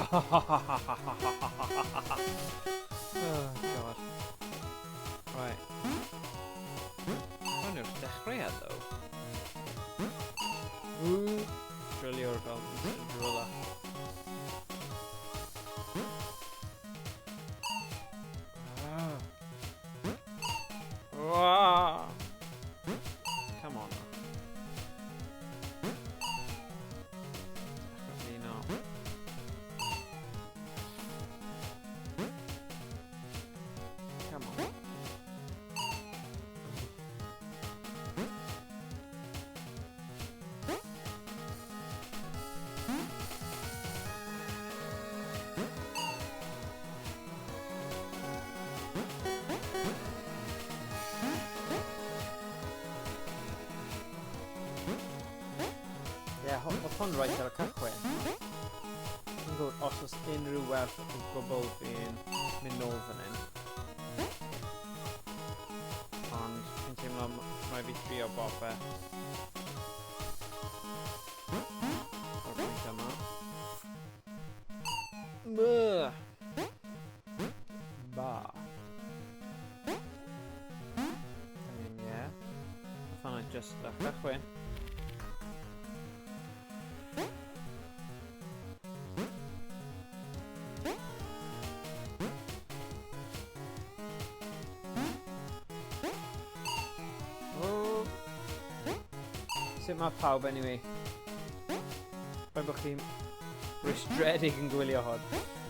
Oh god. Right. Hwn yw'r dechreuad, though. Woo! Drillio'r fel drilla. Ah. Ah. Come on. Dechrau flino. Come on. Ie, yeah, oedd hwn reit ar y cychwyn. Dwi'n gwybod os oes unrhyw werth o gwbl fi'n mynd nôl fan hyn. Ond fi'n teimlo rhaid fi trio bopeth o'r pwynt yma. Myh! Ba. I mean, yeah. Oedd hwnna just ar cychwyn. Oh. Sut mae pawb anyway? Rhaid bod chi'n rwystredig yn gwylio hwn.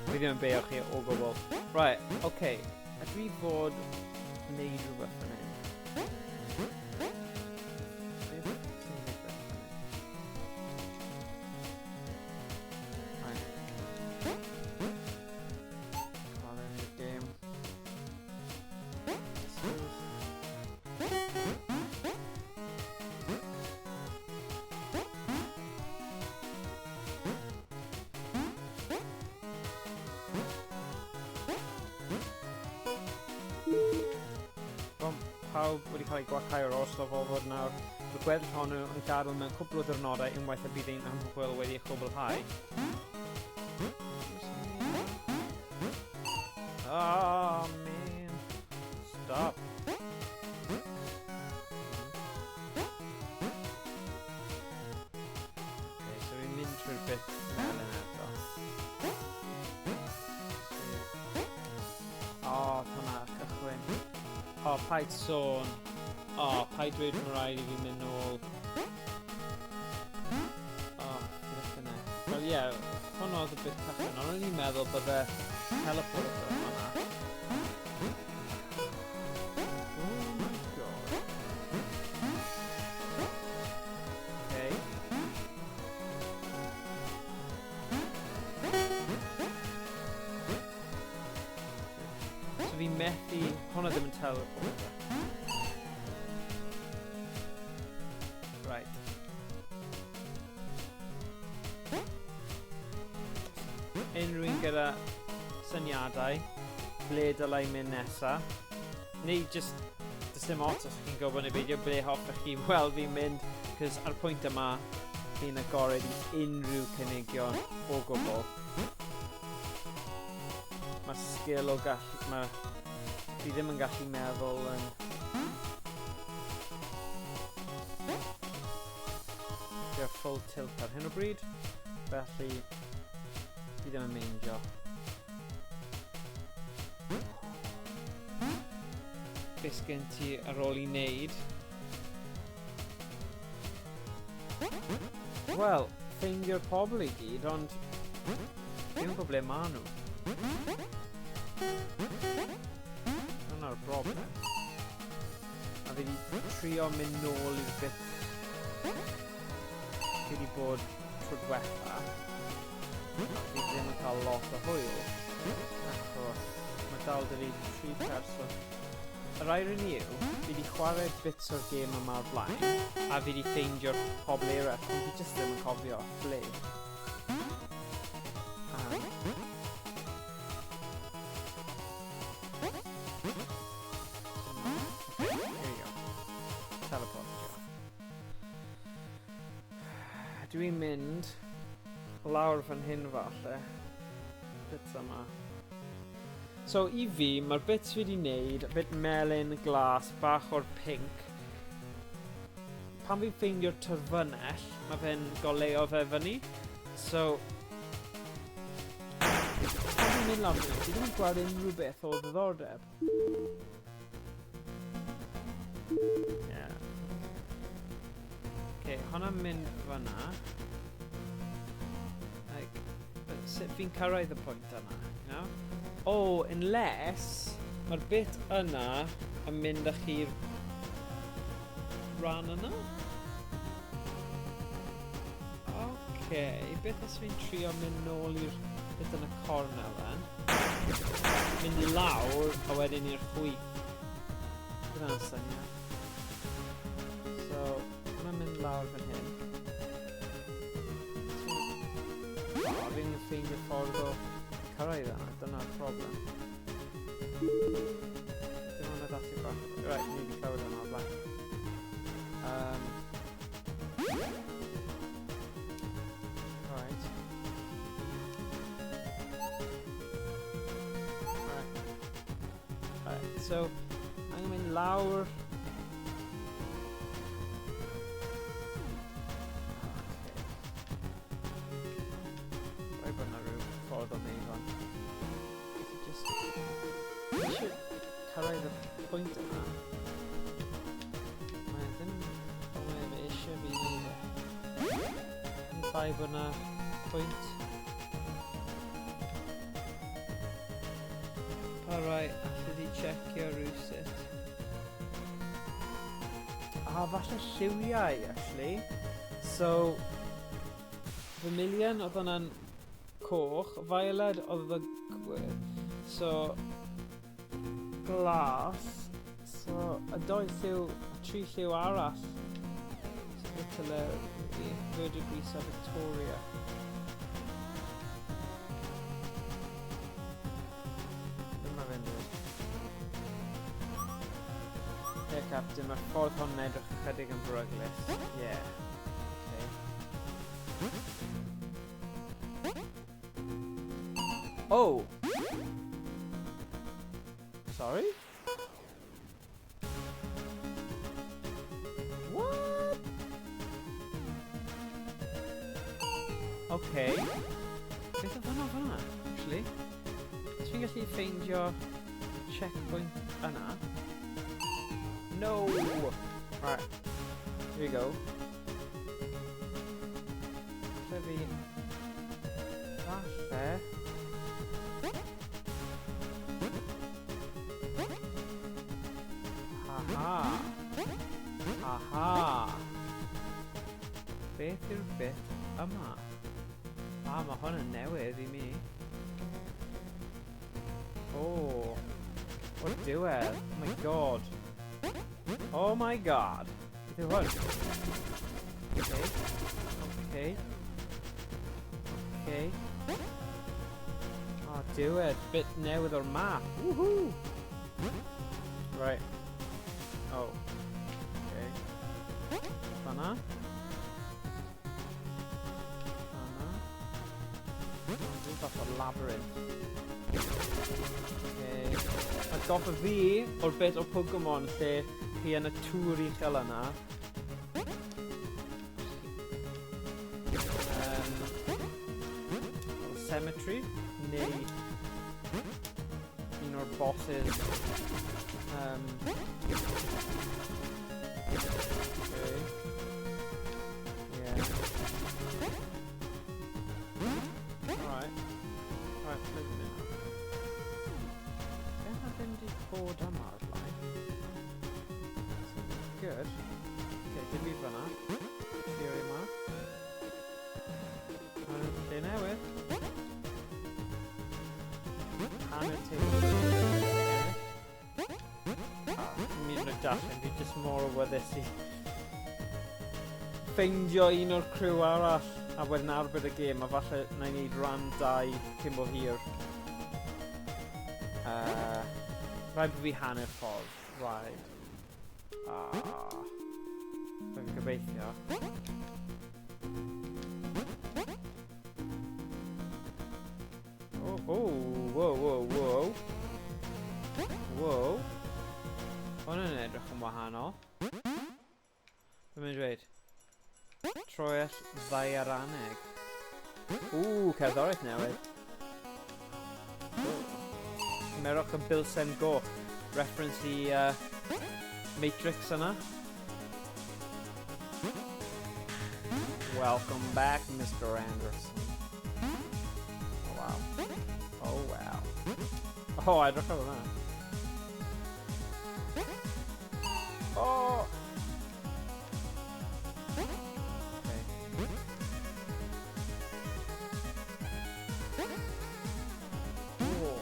Fi ddim yn beio chi o gwbl. Right, okay. Ydw i fod wneud rhywbeth fan hyn? Beth sy'n digwydd fan hyn? Right. Chwarae i'r game. Skills. pawb wedi cael eu gwacau o'r orsaf ofod nawr. Mae'r gweddill honno yn gadael mewn cwpl o ddiwrnodau unwaith y bydd ein hymchwil wedi ei chwblhau. Oh, man. Stop. Okay, so fi'n mynd trwy'r bit melyn eto. O, oh, hwnna, cychwyn. O, oh, paid sôn. O, oh, paid dweud mae rhaid i fi mynd nôl. O, oh, flipping heck. Wel ie, yeah, hwn oedd y bit cychwyn, ond o'n i'n meddwl bydde teleporter hwnna. Oh my god. Okay. So fi methu... Hwnna ddim yn teleporter. Right. Unrhyw un gyda syniadau, ble dylai mynd nesa, neu just, does dim ots os chi'n gwybod neu beidio, ble hoffech chi weld fi'n mynd, cos ar pwynt yma, fi'n agored i unrhyw cynigion o gwbl. Mae'r sgil o gallu, mae, fi ddim yn gallu meddwl yn... Fi ar full tilt ar hyn o bryd, felly fi ddim yn meindio. Beth sgen ti ar ôl i wneud? Wel, ffeindio'r pobl i gyd, ond ddim yn gwybod ble maen nhw. Dyna'r broblem. A fi wedi trio mynd nôl i'r bit fi wedi bod tro diwetha. A fi ddim yn cael lot o hwyl, achos mae dal 'da fi tri person. Yr irony yw, fi wedi chwarae bits o'r gêm yma o'r blaen, a fi wedi ffeindio'r pobl eraill, ond fi jyst ddim yn cofio ble. Here we go. Teleportio. Dwi'n mynd lawr fan hyn falle. Bits yma. So i fi, mae'r bits fi wedi wneud, y bit melyn, glas, bach o'r pink. Pan fi'n ffeindio'r terfynell, mae fe'n goleo fe fyny. So, pan fi'n mynd lawr fan hyn, fi ddim yn gweld unrhyw beth o ddiddordeb. Yeah. Okay, hwnna'n mynd fyna. Like, but sut fi'n cyrraedd y pwynt yna, you know? Oh, unless mae'r bit yna yn mynd â chi'r rhan yna? Okay, beth os fi'n trio mynd nôl i'r bit yn y cornel then? Mynd i lawr a wedyn i'r chwith. Dyna'n syniad. So, hwnna'n mynd lawr fan hyn. O, fi'n ffeindio ffordd o cyrraedd yna, dyna'r problem. Dim ond addasu bach. Right, ni wedi clywed hwnna o'r blaen. Right. Right. Right, so, angen mynd lawr. Okay. Rhaid bod yna rhyw ffordd o wneud hwn. Just... Eisiau cyrraedd y pwynt yna. Mae ddim o le fe eisiau fi wneud e. Yn bai bod yna pwynt. Pa rai allu di checio rhywsut? Ah, falle lliwiau, actually. So, vermilion oedd hwnna'n coch, violet oedd y gwyrdd. So, glas. So, y doi lliw, y tri lliw arall. So, Vitellary, Verdigris a Victoria. Dyma fe'n dweud. Ie, Captain, mae'r ffordd hon yn edrych ychydig yn beryglus. Yeah. Okay. Oh! Sorry? What? Okay. Beth oedd hwnna fan'na, actually? Os fi'n gallu ffeindio checkpoint yna? No! Right. Here we go. Falle fi... Falle... Aha! Aha! Beth yw'r bit yma? Ah, mae hwn yn newydd i mi. Oh. O'r diwedd. Oh my god. Oh my god. Beth yw hwn? Okay. Okay. Okay. Oh, diwedd. Bit newydd o'r map. Woohoo! Right. Oh. Okay. Fanna. Fanna. Rhyw fath o labyrinth. Okay. Atgoffa fi o'r bit o Pokemon lle chi yn y tŵr uchel yna. O'r cemetery, neu un o'r bosses. Okay. Yeah. Alright. Alright, wait a minute. Lle na ddim di bod yma o'r blaen? Good. Okay, dim byd fan'na. Theory yma. Mae'n lle newydd. Hanner teulu. Fi'n mynd o'r darllen, fi jyst mor awyddus i ffeindio un o'r criw arall a wedyn arbed y gêm, a falle na i wneud rhan 2 cyn bo hir. Rhaid bod fi hanner ffordd. Rhaid. Ah. Fi'n gobeithio. Oh, oh, whoa, whoa, whoa. Whoa. Hwn yn edrych yn wahanol. Be mae'n dweud? Troell ddaearaneg. Ww, cerddoriaeth newydd. Cymerwch y bilsen goch. Reference i Matrix yna. Welcome back, Mr. Anderson. Oh, wow. Oh, wow. Oh, edrych ar hwnna. Oh! Okay. Oh.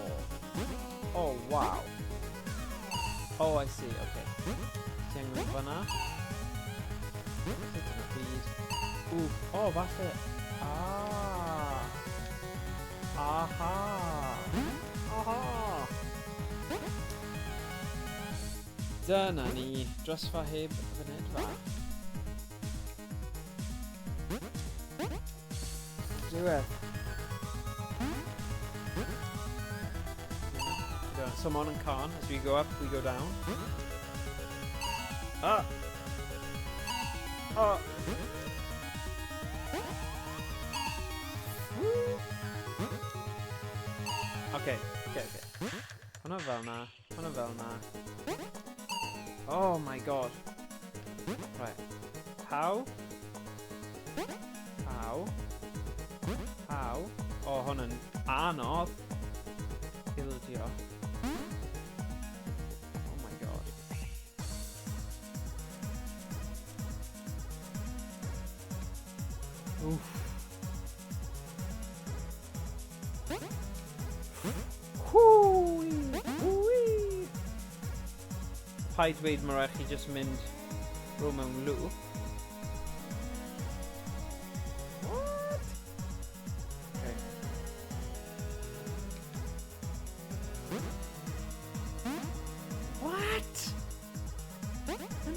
Oh, wow. Oh, I see. Okay. Ti angen fyna. Sut yn y byd? Ooh. Oh, falle. Ah. Aha. Aha. Dyna ni. Drysfa heb fynedfa. Diwedd. Someone and Khan, as we go up, we go down. Ah! Ah! Woo! Okay, okay, okay. Hwna fel na, hwna fel na. Oh my god. Right. How? How? How? Oh, hwn yn anodd. Ildio. Oh my god. Oof. Hwii! Hwii! Paid dweud mae rhaid chi jyst mynd rho mewn loop. What? Okay. What?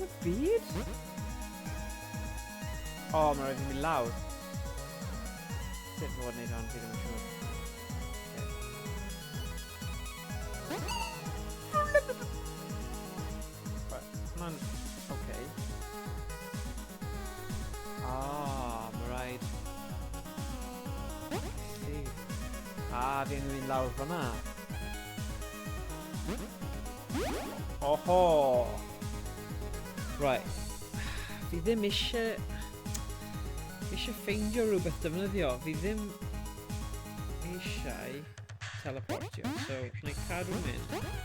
y byd? O, oh, mae rhaid i mi lawr. Sut fod wneud hwn, fi ddim yn siŵr. Right, hwnna'n... Okay. Ah, mae rhaid... See. Ah, fi angen mynd lawr fyna. Oho! Right. Fi ddim eisiau... Fi eisiau ffeindio rhywbeth defnyddio. Fi ddim eisiau teleportio. So, na i cadw mynd. Okay.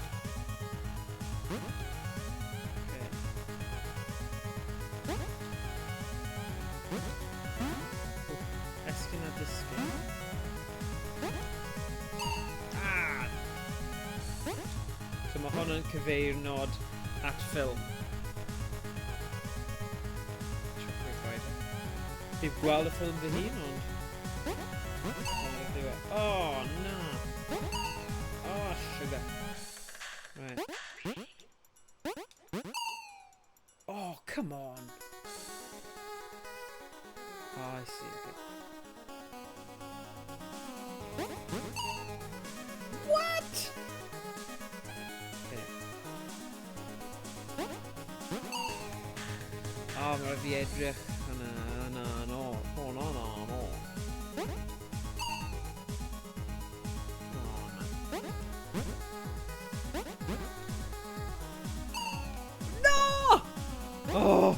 Wff, esgyn a disgyn. Ah! So mae hwn yn cyfeirnod at ffilm. Chocolate Rider. Fi heb gweld y ffilm fy hun, ond... Oh, na! Oh, sugar. Right. Oh, come on! Oh, I see, okay. What? Okay. Oh, mae rhaid fi edrych yna, yna, no. Oh, no, no, no. Oh, na. No! Oh!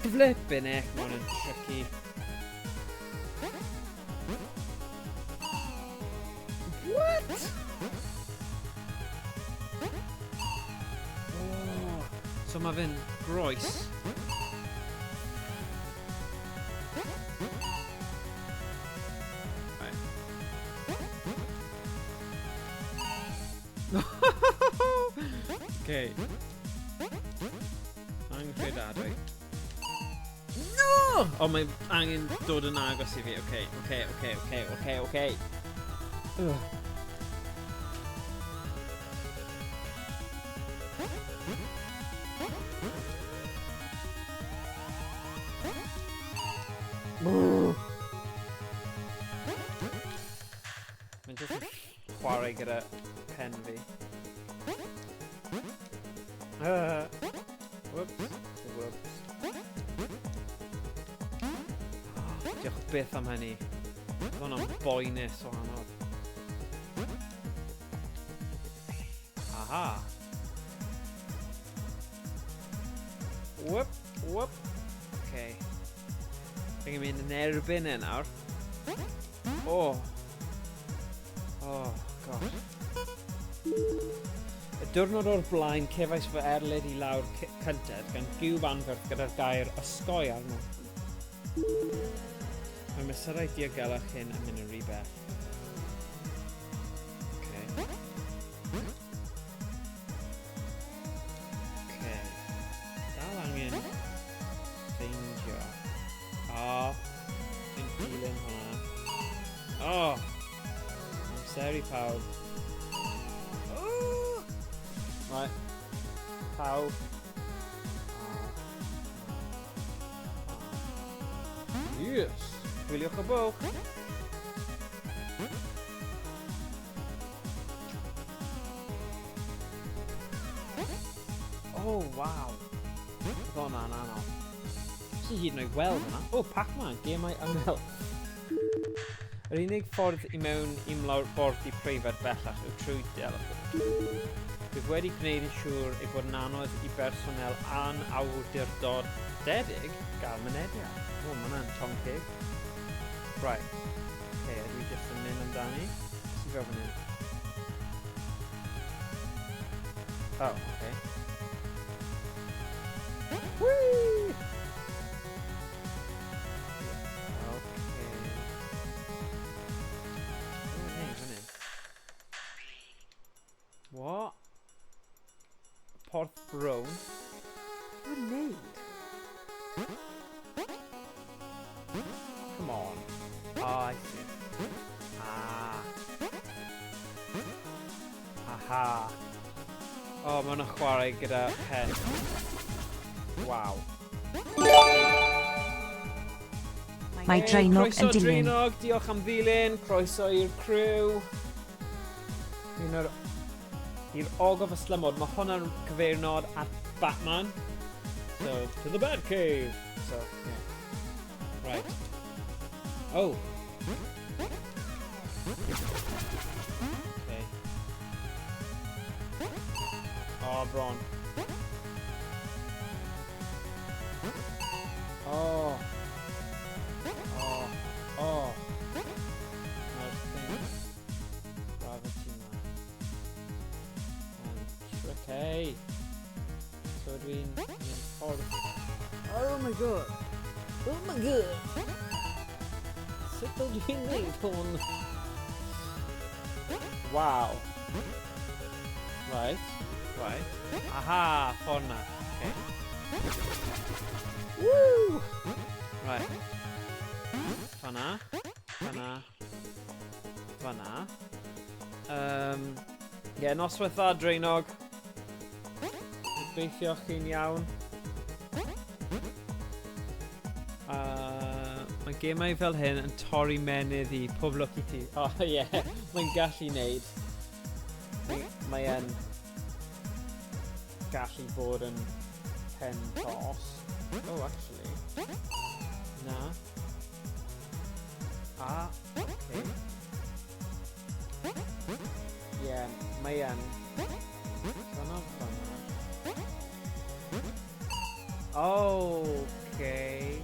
Flipping heck, mae hwn yn tricky. What? Oh, so mae fe'n groes. Right. Okay. Anghredadwy. No! O, mae angen dod yn agos i fi. Okay, okay, okay, okay, okay, okay. Ugh. Brrr. Mae'n jyst yn chwarae gyda pen fi. Whoops. Whoops. Diolch byth am hynny. Oedd hwnna'n boenus o anodd. Aha. Whoop, whoop. Okay. Fi'n mynd yn erbyn e nawr. Oh. Oh, gosh. Y diwrnod o'r blaen cefais fy erlid i lawr cyntedd gan giwb anferth gyda'r gair osgoi arno. Mae mesurau diogelwch hyn yn mynd yn rhy bell. Okay. Okay. Dal angen ffeindio. O, fi'n dilyn hwnna. O! Amser i pawb. Oh! Right. Pawb. Yes! Gwyliwch y bwlch. Oh, waw. Oedd hwnna'n anodd. Nes i hyd yn oed weld hwnna. Oh, Pac-Man, gemau ymyl. Yr unig ffordd i mewn i'm labordy preifat bellach yw trwy teleport. Rwyf wedi gwneud yn siŵr ei bod yn anodd i bersonel anawdurdodedig gael mynediad. O, mae hwnna'n tom cig. Right. Okay, ydw i jyst yn mynd amdani? Beth sy'n fel fan hyn? Oh, okay. Whee! Okay. Oh, fan hyn. What? Porth Brown? What wneud? Come on. Oh, I see. Ah. Aha. Oh, mae hwnna'n chwarae gyda pen. Waw. Mae Draenog yn Croeso dilyn. Draenog, diolch am ddilyn, croeso i'r crew. Un o'r i'r ogof ystlumod, mae hwnna'n cyfeirnod at Batman. So, to the Batcave! So, yeah. Right. Oh. Okay. Oh, bron. Oh. Oh. Oh. Mae'r thing. Gravity ma. Yn tricky. So dwi'n mynd ffordd. Oh my God. Oh my God. Sut ydw i'n neud hwn? Wow. Right. Right. Aha, ffordd na. Okay. Woo! Right. Fanna. Fanna. Fanna. Yeah, noswaith dda, Draenog. Gobeithio chi'n iawn. Mae gemau fel hyn yn torri menydd i, pob lwc i ti. Oh, ie, yeah. Mae'n gallu neud. Mae yn gallu bod yn pen tost. Oh, actually. Na. Ah, okay. Yeah, mae yn. Fanna, fanna. Okay.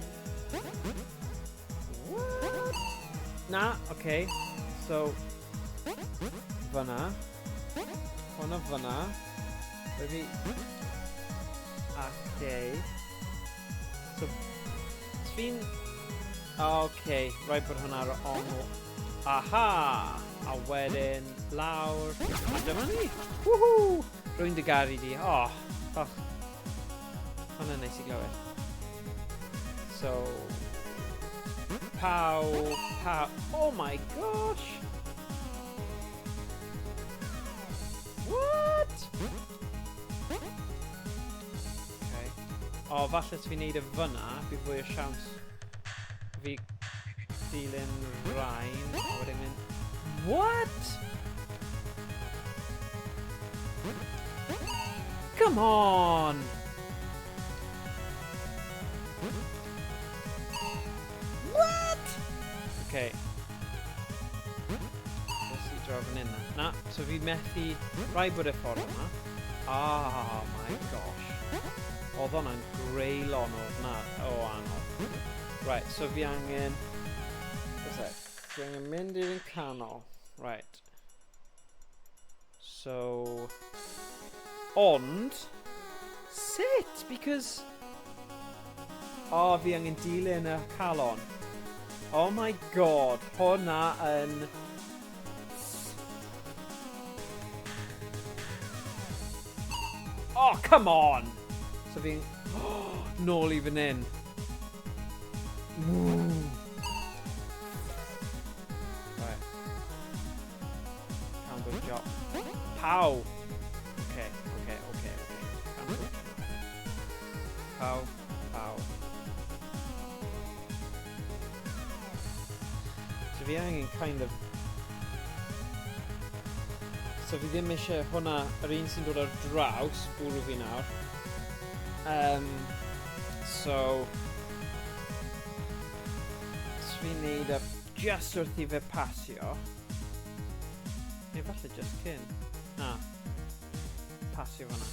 What? Na, okay. So, fanna. Hwna fanna. Fi. Okay. So, fi'n. Okay, rhaid bod hwnna ar y ongl. Aha! A wedyn lawr. A dyma ni! Woohoo! Rwy'n dy garu di. Oh, falch. Hwnna'n neis i glywed. So, pow, pow. Oh my gosh! What? Okay. O, oh, falle os fi'n neud y fyna, bydd fwy o siawns fi dilyn rhain, a wedyn mynd. What? Come on! What? Okay. Let's see draw fan hyn na. Na, so fi methu. Rhaid bod y ffordd yma. Oh my gosh. Oedd hwnna'n greulon o na, o anodd. Right, so fi angen. What's that? Fi angen mynd i'r un canol. Right. So. Ond. Sut? Because. O, oh, fi angen dilyn y calon. Oh my God, hwnna yn. Oh, come on! So fi'n. Oh, nôl i fan hyn. Woo. Right. Canolbwyntio. Pow! Okay. Canolbwyntio. Pow, pow. So fi angen kind of. So fi ddim eisiau hwnna, yr un sy'n dod ar draws, bwrw fi nawr. So fi'n neud y just wrth i fe pasio. Neu falle just cyn. Na. Pasio fan'na.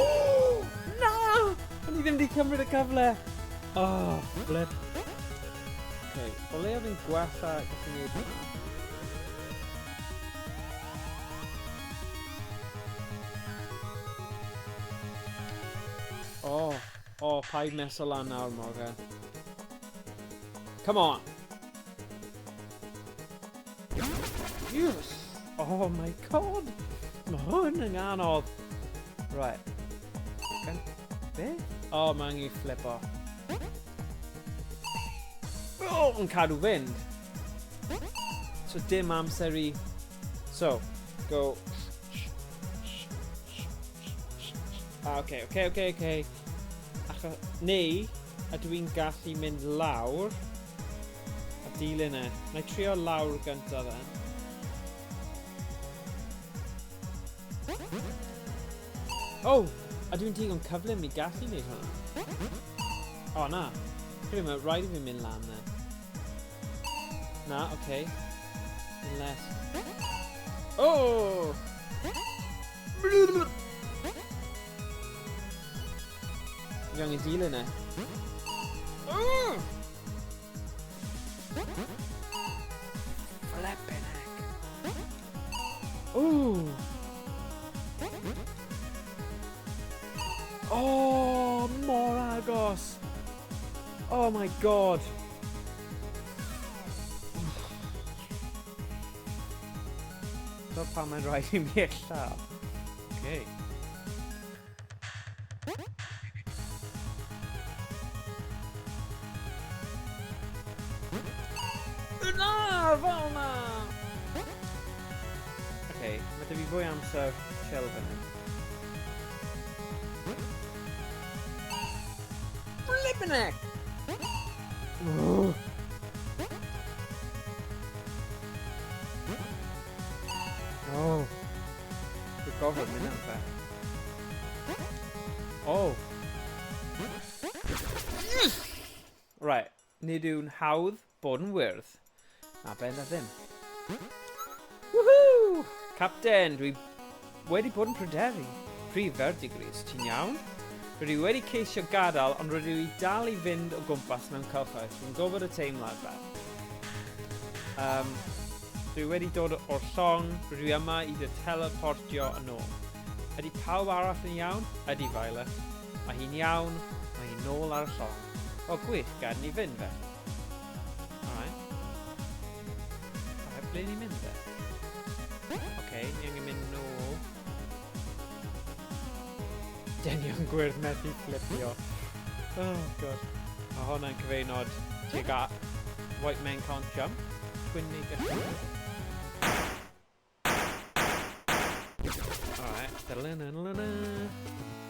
Oh, na! O'n i ddim wedi cymryd y cyfle. Oh, flip. Okay, o leia fi'n gwella gallu gwneud hwnna. Oh, paid meso lan nawr, Morgan. Come on! Yes! Oh my God! Mae hwn yn anodd. Right. Gan. Be? Oh, mae angen i flipo. Oh, yn cadw fynd. So dim amser i. So, go. Ah, oce, oce, oce, oce. Acho, neu, ydw i'n gallu mynd lawr a dilyn e. Na i trio lawr gyntaf then. Oh! A dwi'n digon cyflym i gallu wneud hwnna. O, oh, na. Credu mae rhaid i fi mynd lan then. Na, oce. Okay. Unless... Oh! Fi angen dilyn e. Oh! Flippin' heck. Ooh! Oh, mor agos! Oh my god! Dyna pam mae'n rhaid i mi eich lladd. Okay. Na, fel na! Okay, mae dy fi fwy amser chill fan hyn. Flippin' heck! Oh. Dwi'n gofod mynd am fe. Oh. Yes! Right, nid yw'n hawdd bod yn wyrdd. Na ben na ddim. Woohoo! Captain, dwi wedi bod yn pryderu. Prif Verdigris, ti'n iawn? Rydw i wedi ceisio gadael, ond rydw i dal i fynd o gwmpas mewn cylchoedd. Dwi'n gwybod y teimlad, Beth. Um, dwi wedi dod o'r llong, rydw i yma i dy teleportio yn ôl. Ydy pawb arall yn iawn? Ydy, Violet. Mae hi'n iawn, mae hi'n nôl ar y llong. O, gwych, gad ni fynd felly. Alright. Alright, ble ni'n mynd de? Oce, okay, ni angen mynd nôl. Denion gwyrdd methu fflipio. Oh, god. Mae hwnna'n cyfeirnod tuag at White Men Can't Jump. Twin neu gallu. Alright.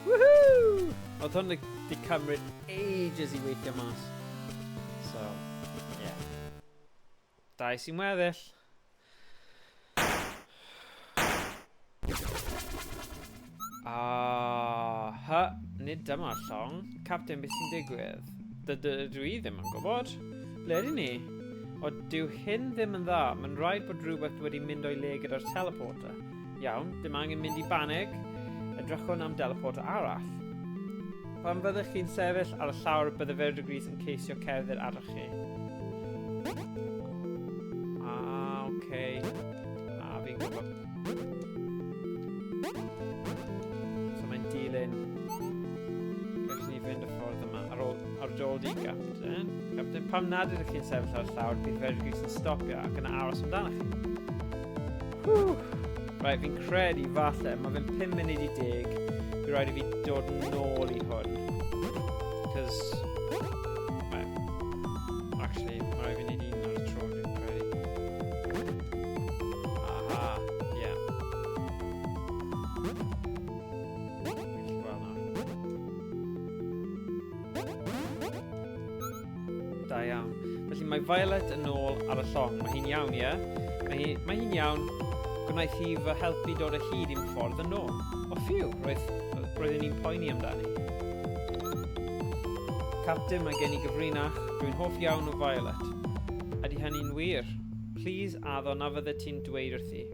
Woohoo! Oedd hwn wedi cymryd ages i weithio mas. So, yeah. Dau sy'n weddill. Ah, hy, nid dyma'r llong. Captain, beth sy'n digwydd? Dydw i ddim yn gwybod. Ble ydyn ni? O, dyw hyn ddim yn dda. Mae'n rhaid bod rhywbeth wedi mynd o'i le gyda'r teleporter. Iawn, dim angen mynd i banig. Edrychwn am teleporter arall. Pan fyddwch chi'n sefyll ar y llawr, bydde Verdigris yn ceisio cerdded arnoch chi. Ah, oce. Okay. Ah, fi'n gwybod. So mae'n dilyn. Gallwn ni fynd y ffordd yma. Ar ôl, ar ôl di, Captain. Captain, pam nad ydych chi'n sefyll ar y llawr, bydd Verdigris yn stopio ac yn aros amdanoch chi. Whew. Right, fi'n credu falle, mae fe'n 5 munud i 10. Fi rhaid i fi dod nôl i hwn. Cos... Right. Actually, mae rhaid fi wneud un ar y tro, dwi'n credu. Aha, ie. Yeah. Fi'n gallu gweld nawr. Da iawn. Felly mae Violet yn ôl ar y llong. Mae hi'n iawn, ie? Mae hi'n mae hi iawn. Gwnaeth hi fy helpu dod o hyd i'm ffordd yn ôl. O ffiw, roedd, roeddwn i'n poeni amdani. Captain, mae gen i gyfrinach. Dwi'n hoff iawn o Violet. Ydy hynny'n wir? Please addo na fydde ti'n dweud wrthi.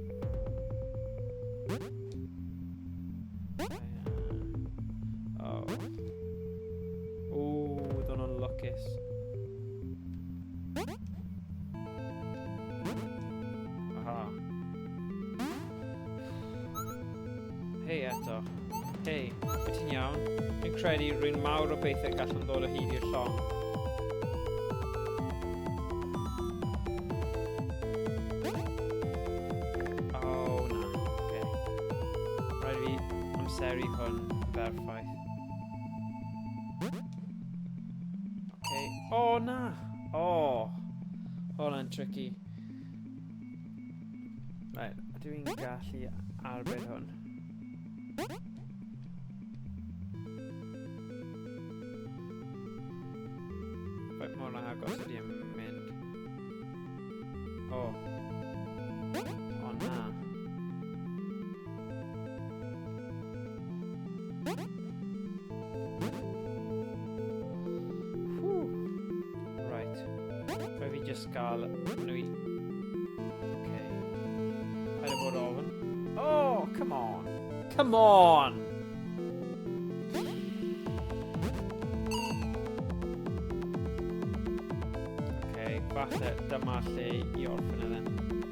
Oh. Ooh, oedd hwnna'n lwcus. Aha. Hei eto. Hei, wyt ti'n iawn? Dwi'n credu rwy'n mawr o beithio gallwn ddod o hyd i'r llong. Oh, na. Okay. Rhaid i fi amseru hwn yn berffaith. Okay. Oh, na! Oh! Hwnna'n tricky. Right, ydw i'n gallu arbed hwn? Mor agos ydy yn mynd. O. O na. Whew. Right. Rhaid fi just gael nhw i... Okay. Paid â bod ofn. Oh, come on. Come on! Okay, falle dyma lle i orffen e then.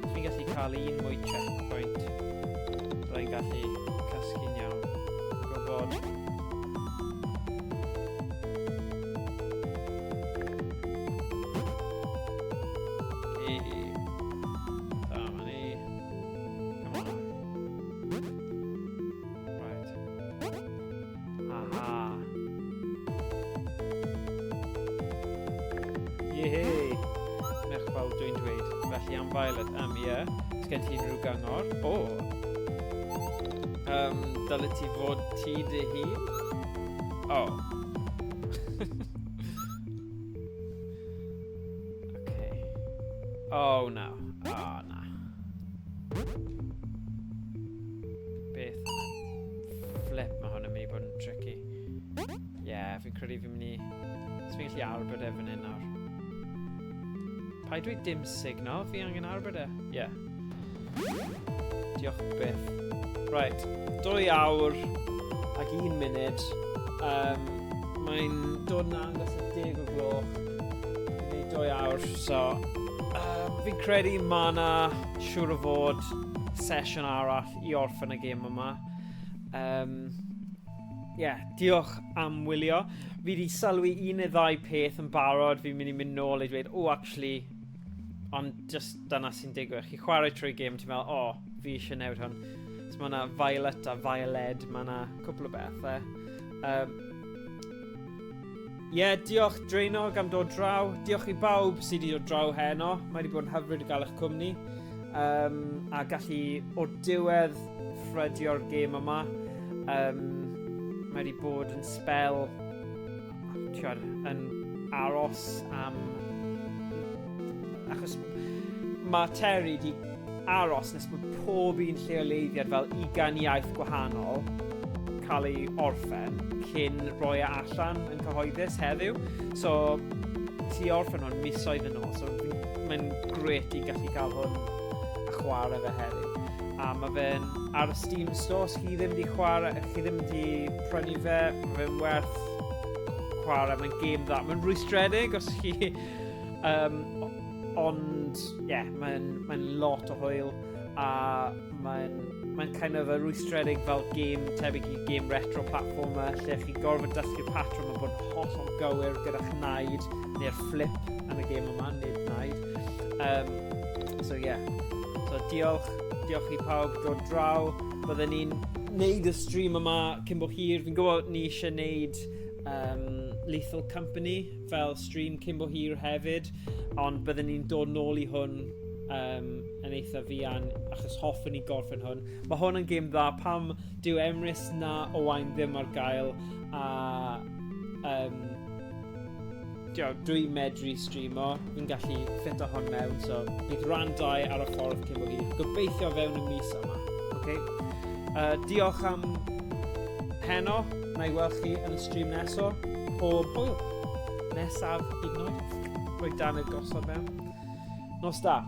Os fi'n gallu cael un mwy checkpoint, byddai'n gallu cysgu'n iawn. Gwybod. Okay. Dyma ni. Come on. Right. Aha. Yehey! Nech fel dwi'n dweud. Felly am Violet, ie. Sgen ti unrhyw gyngor? O! Dyle ti fod ti dy hun? O. Okay. Oh, no. Oh, na. Beth yn y flip mae hwn yn mynd i bod yn tricky. Ie, yeah, fi'n credu fi'n mynd i... Os fi'n gallu arbed e fan hyn nawr. Paid dweud dim signal, fi angen arbed e. Ie. Yeah. Diolch byth. Right, 2 awr ac 1 munud. Mae'n dod yn agos at 10 o gloch. Fi'n gwneud 2 awr, so... Fi'n credu mae yna siŵr o fod sesiwn arall i orffen y gêm yma. Yeah, diolch am wylio. Fi wedi sylwi un neu ddau peth yn barod. Fi'n mynd i mynd nôl i dweud, oh, actually, ond just dyna sy'n digwydd. Chi chwarae trwy gêm, ti'n meddwl, oh, fi eisiau newid hwn. So mae yna Violet a Violet, mae yna cwpl o bethau. Ie, yeah, diolch Draenog am dod draw. Diolch i bawb sydd wedi dod draw heno. Mae wedi bod yn hyfryd i gael eich cwmni. A gallu o'r diwedd ffrydio'r gêm yma. Mae wedi bod yn sbel ti'od, yn aros am... Achos mae Terry wedi aros nes bod pob un lleoleiddiad fel 20 iaith gwahanol cael ei orffen cyn rhoi e allan yn cyhoeddus heddiw. So, ti orffen hwn misoedd yn ôl, so mae'n grêt i gallu cael hwn a chwarae fe heddiw. A mae fe'n ar y Steam Store, os chi ddim wedi chwarae, chi ddim wedi prynu fe, mae fe'n werth chwarae, mae'n gêm dda. Mae'n rwystredig os chi... Ond, ie, yeah, mae'n mae lot o hwyl a mae'n kind of a rwystredig fel gêm tebyg i gêm retro platformer lle chi gorfod dysgu'r patrwm a bod yn hollol gywir gyda'ch naid neu'r flip yn y gêm yma, nid naid. So yeah, so diolch, diolch i pawb dod draw. Byddwn ni'n neud y stream yma cyn bo hir. Fi'n gwybod ni eisiau neud Lethal Company fel stream cyn bo hir hefyd, ond byddwn ni'n dod nôl i hwn yn eitha fuan achos hoffwn ni gorffen hwn. Mae hwn yn gêm dda pam dyw Emrys na Owain ddim ar gael a dwi'n medru streamo, fi'n gallu ffito hwn mewn, so bydd rhan 2 ar y ffordd cyn bo hir. Gobeithio fewn y mis yma. Okay? Diolch am heno, na i weld chi yn y stream nesaf. Pob hwyl. Nesaf hyd yn oed. Rhoi dannedd gosod mewn. Nos da.